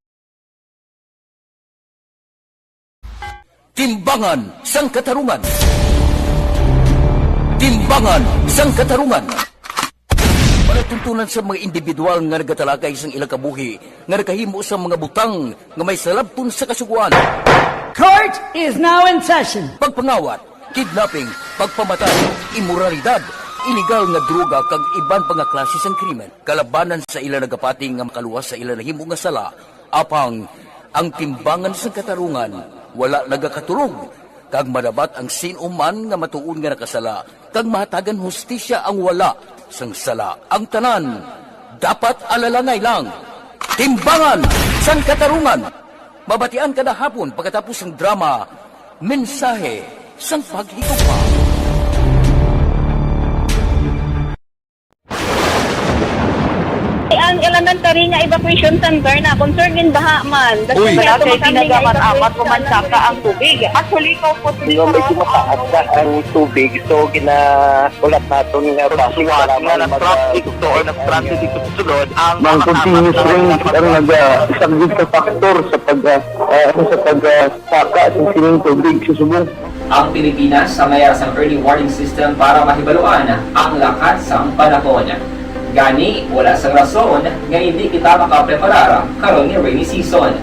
Timbangan sang Katarungan. Timbangan sang Katarungan. Palatuntunan sa mga individual nga nagatalakay sang ilang kabuhi nga nakahimo sang mga butang nga may salabton sa Kasugoan. Court is now in session. Pagpangawat, kidnapping, pagpamatay, imoralidad, iligal nga droga kag iban pa nga klase sang krimen kalabanan sa ila nagapati nga makaluwas sa ila nahimo nga sala. Apang ang Timbangan sang Katarungan wala nagakatulog, kag madapat ang sin-o man nga matuod nga nakasala kag mahatagan hustisya ang wala sang sala. Ang tanan dapat alalangay lang. Timbangan sang Katarungan. Mabatian kada hapon pagkatapos sang drama, Mensahe sang Paghigugma. Ang elementary nga evacuation center na concern gid baha man. Uy. Wala kay ginagamit-amat, umansaka ang tubig. Actually, ikaw po, medyo mataas na ang tubig, so gina-, ulat naton nga traffic, nga mag-, nag-traffic to or nag-traffic dito sa sulod, ang mga continuous rain ang nag-, ah, isang big factor sa pag, ah, ah, sa pag, ah, saka sa sining tubig sa subong. Ang Pilipinas sa mayara sang early warning system para mahibaluan ang lakat sang panahon. Gani, wala sang rason nga indi kita makapreparar karon nga rainy season.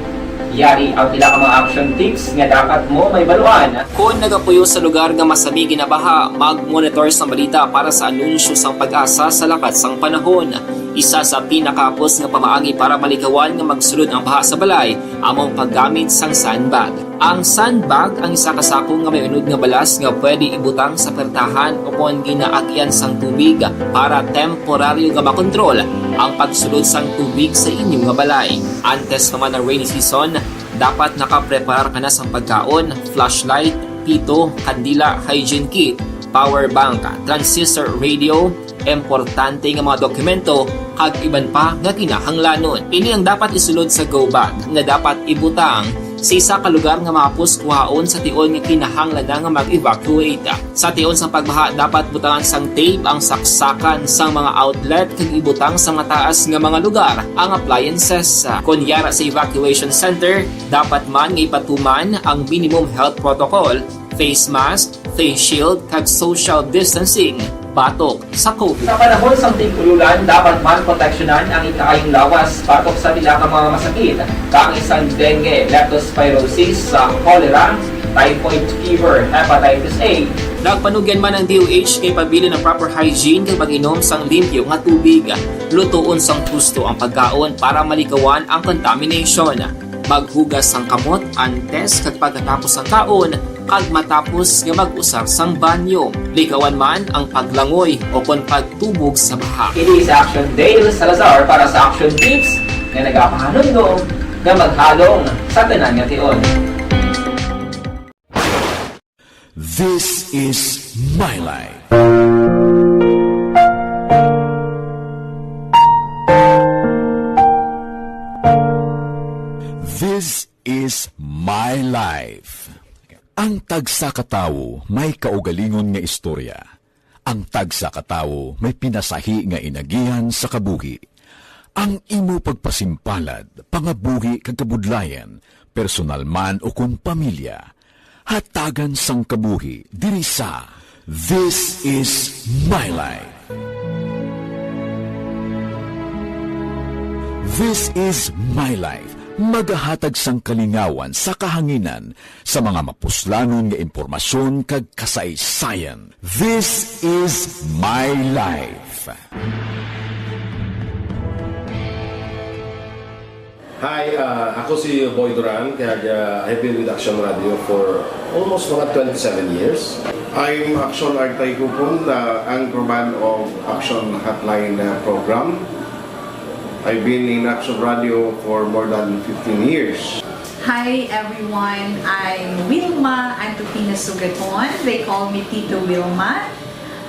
Yari ang pila ka mga action tips nga dapat mo mahibaluan. Kon nagapuyo sa lugar nga masami ginabaha, mag-monitor sang balita para sa anunsyo sang PAGASA sa lakat sang panahon. Isa sa pinakahapos nga pamaagi para malikawan nga magsulod ang baha sa balay amo ang paggamit sang sandbag. Ang sandbag ang isa ka sako nga may unod nga balas nga pwede ibutang sa pertahan o kon ginaagyan sang tubig para temporaryo nga makontrol ang pagsulod sang tubig sa inyo nga balay. Antes pa man ang rainy season, dapat nakapreparar ka na sang pagkaon, flashlight, pito, kandila, hygiene kit, power bank, transistor radio, importante nga mga dokumento, kag iban pa nga kinahanglanon. Ini ang dapat isulod sa go bag nga dapat ibutang sa isa ka lugar nga mahapos kuhaon sa tion nga kinahanglan na nga mag-evacuate. Sa tion sang pagbaha, dapat butangan sang tape ang saksakan sang mga outlet kag ibutang sa mataas nga mga lugar ang appliances. Kon yara sa evacuation center, dapat man nga ipatuman ang minimum health protocol, face mask, face shield, kag social distancing batok sa COVID. Sa panahon sang tig-ululan, dapat man proteksyonan ang ikaayong lawas batok sa pila ka mga masakit, kaangay sang dengue, leptospirosis, sa cholera, typhoid fever, hepatitis A. Nagpanugyan man ang D O H nga ipabilin ang proper hygiene kag pag-inom sang limpyo nga tubig. Lutoon sang husto ang pagkaon para malikawan ang contamination. Maghugas sang kamot antes kag pagkatapos sang kaon, kag matapos nga mag-usar sang banyo. Likawan man ang paglangoy o kon pagtubog sa baha. Ini si Action Dale Salazar para sa Action Tips nga nagapahanumdom nga maghalong sa tanan nga tion. This is my life. This is my life. Ang tagsa ka tawo may kaugalingon nga istorya. Ang tagsa ka tawo may pinasahi nga inagihan sa kabuhi. Ang imo pagpasimpalad, pangabuhi kag kabudlayan, personal man ukon pamilya, hatagan sang kabuhi diri sa This Is My Life. This Is My Life, magahatag sang kalingawan sa kahanginan sa mga mapuslanon nga impormasyon kag kasaysayan. This Is My Life. Hi, uh, ako si Boy Duran, kag uh, I've been with Action Radio for almost mga twenty-seven years. I'm Action Artay Kupon, the anchorman of Action Hotline uh, program. I've been in Action Radio for more than fifteen years. Hi everyone, I'm Wilma Antupina Sugaton. They call me Tito Wilma.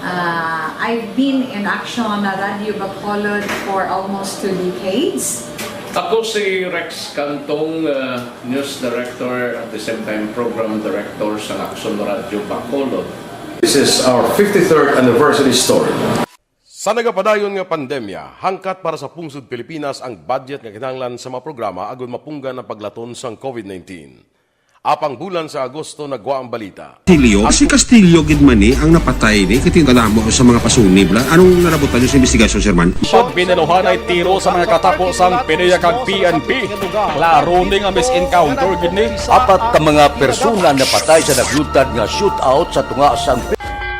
Uh, I've been in Action Radio Bacolod for almost two decades. Ako si Rex Cantong, uh, news director, at the same time program director sa Action Radio Bacolod. This is our fifty-third anniversary story. Sa nagapadayon nga pandemya, hangkat para sa pungsod Pilipinas ang budget nga kinahanglan sa mga programa agud mapunggan ang paglaton sang covid nineteen. Apang bulan sa Agosto nagwa ang balita. Castillo, si Castillo gid man ni ang napatay ni, kay kadamo sa mga pasunib la. Anong nalabutan niyo sa investigasyon, Sir Man? Pagbinaluhanay tiro sa mga katapo sang PDEA kag P N P. Klaro ni nga misencounter gid ni. Apat ka mga persona napatay sa naglutad nga shootout sa tunga sang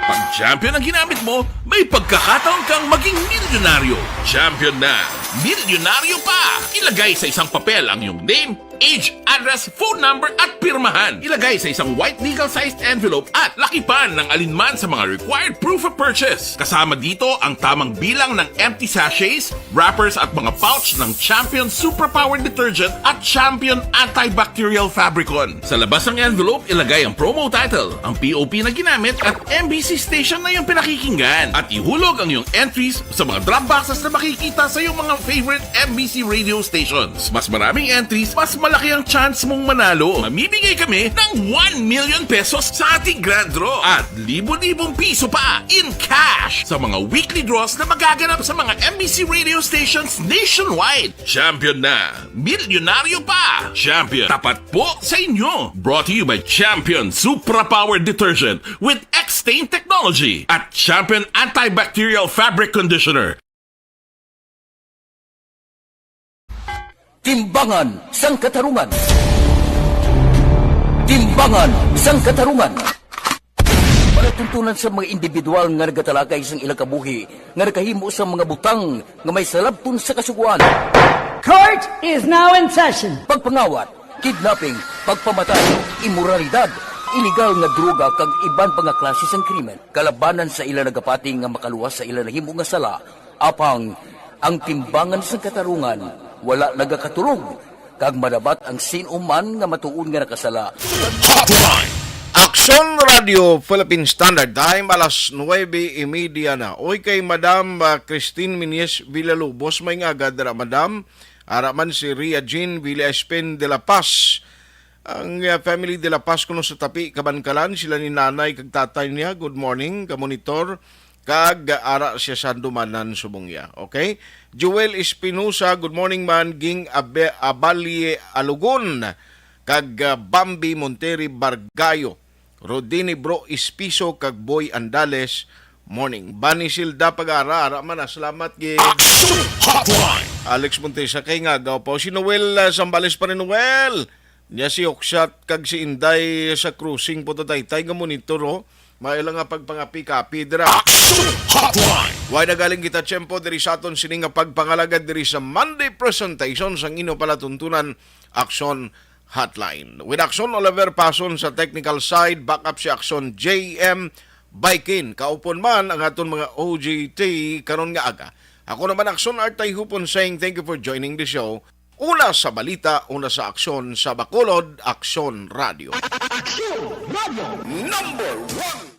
Pag champion ang ginamit mo, may pagkakataon kang maging milyonaryo. Champion na! Milyonaryo pa! Ilagay sa isang papel ang iyong name, age, address, phone number, at pirmahan. Ilagay sa isang white legal-sized envelope at lakipan ng alinman sa mga required proof of purchase. Kasama dito ang tamang bilang ng empty sachets, wrappers at mga pouch ng Champion Suprapower Detergent at Champion Antibacterial Fabricon. Sa labas ng envelope, ilagay ang promo title, ang P O P na ginamit at M B C station na iyong pinakikinggan. At ihulog ang iyong entries sa mga drop boxes na makikita sa iyong mga favorite M B C radio stations. Mas maraming entries, mas malaki ang chance mong manalo. Mamimigay kami ng one million pesos sa ating grand draw at libo-libong piso pa in cash sa mga weekly draws na magaganap sa mga M B C radio stations nationwide. Champion na! Milyonaryo pa! Champion, tapat po sa inyo! Brought to you by Champion Supra Power Detergent with X-Stain Technology at Champion Antibacterial Fabric Conditioner. Timbangan sang Katarungan. Timbangan sang Katarungan. Palatuntunan sa mga individual nga nagatalakay sang ilang kabuhi nga nakahimo sang mga butang nga may salabton sa Kasugoan. Court is now in session. Pagpangawat, kidnapping, pagpamatay, imoralidad, ilegal nga droga kag iban pa nga klase sang krimen kalabanan sa ila nagapati nga makaluwas sa ila nahimo nga sala. Apang ang timbangan sang katarungan wala nagakatulog, kag madabat ang sin-o man nga matuod nga nakasala. Hotline. Aksyon Radio Philippine Standard Time, alas nuwebe y media na. Oy, kay Madam, ah, Christine Minis Villalobos, may nga agad ra, Madam. Ara man si Ria Jean Villa Espen de la Paz. Ang, ah, family de la Paz kuno sa Tapi, Kabankalan, sila ni nanay kag tatay niya. Good morning, ka-monitor. Kag ara siya sa Handumanan, subong niya. Okay? Joel Espinosa, good morning man, Ging Abe-, Abalie Alugon, kag, ah, Bambi Monteri Bargayo, Rodini Bro Espiso, kag Boy Andales, morning. Bani Silda Pagara, ara man, ah, salamat, Ging. Action Hotline. Alex Montesa, kay nga, gaw pa. Si Noel, ah, Zambales pa rin, Noel. Nya si Okshat kag si Inday sa crossing po, tataytay nga monitor, oh. Maila nga pagpangapi-kapi dira. Action Hotline! Way na galing kita tiyempo diri sa aton sini nga pagpangalagad diri sa Monday presentation sang inyo palatuntunan, Action Hotline. With Action Oliver Pason sa technical side, backup si Action J M Baikin. Kaupon man ang aton mga O G T karon nga aga. Ako naman, Action Artay Hupon, saying thank you for joining the show. Una sa balita, una sa aksyon, sa Bacolod, Aksyon Radio. Aksyon Radio number one.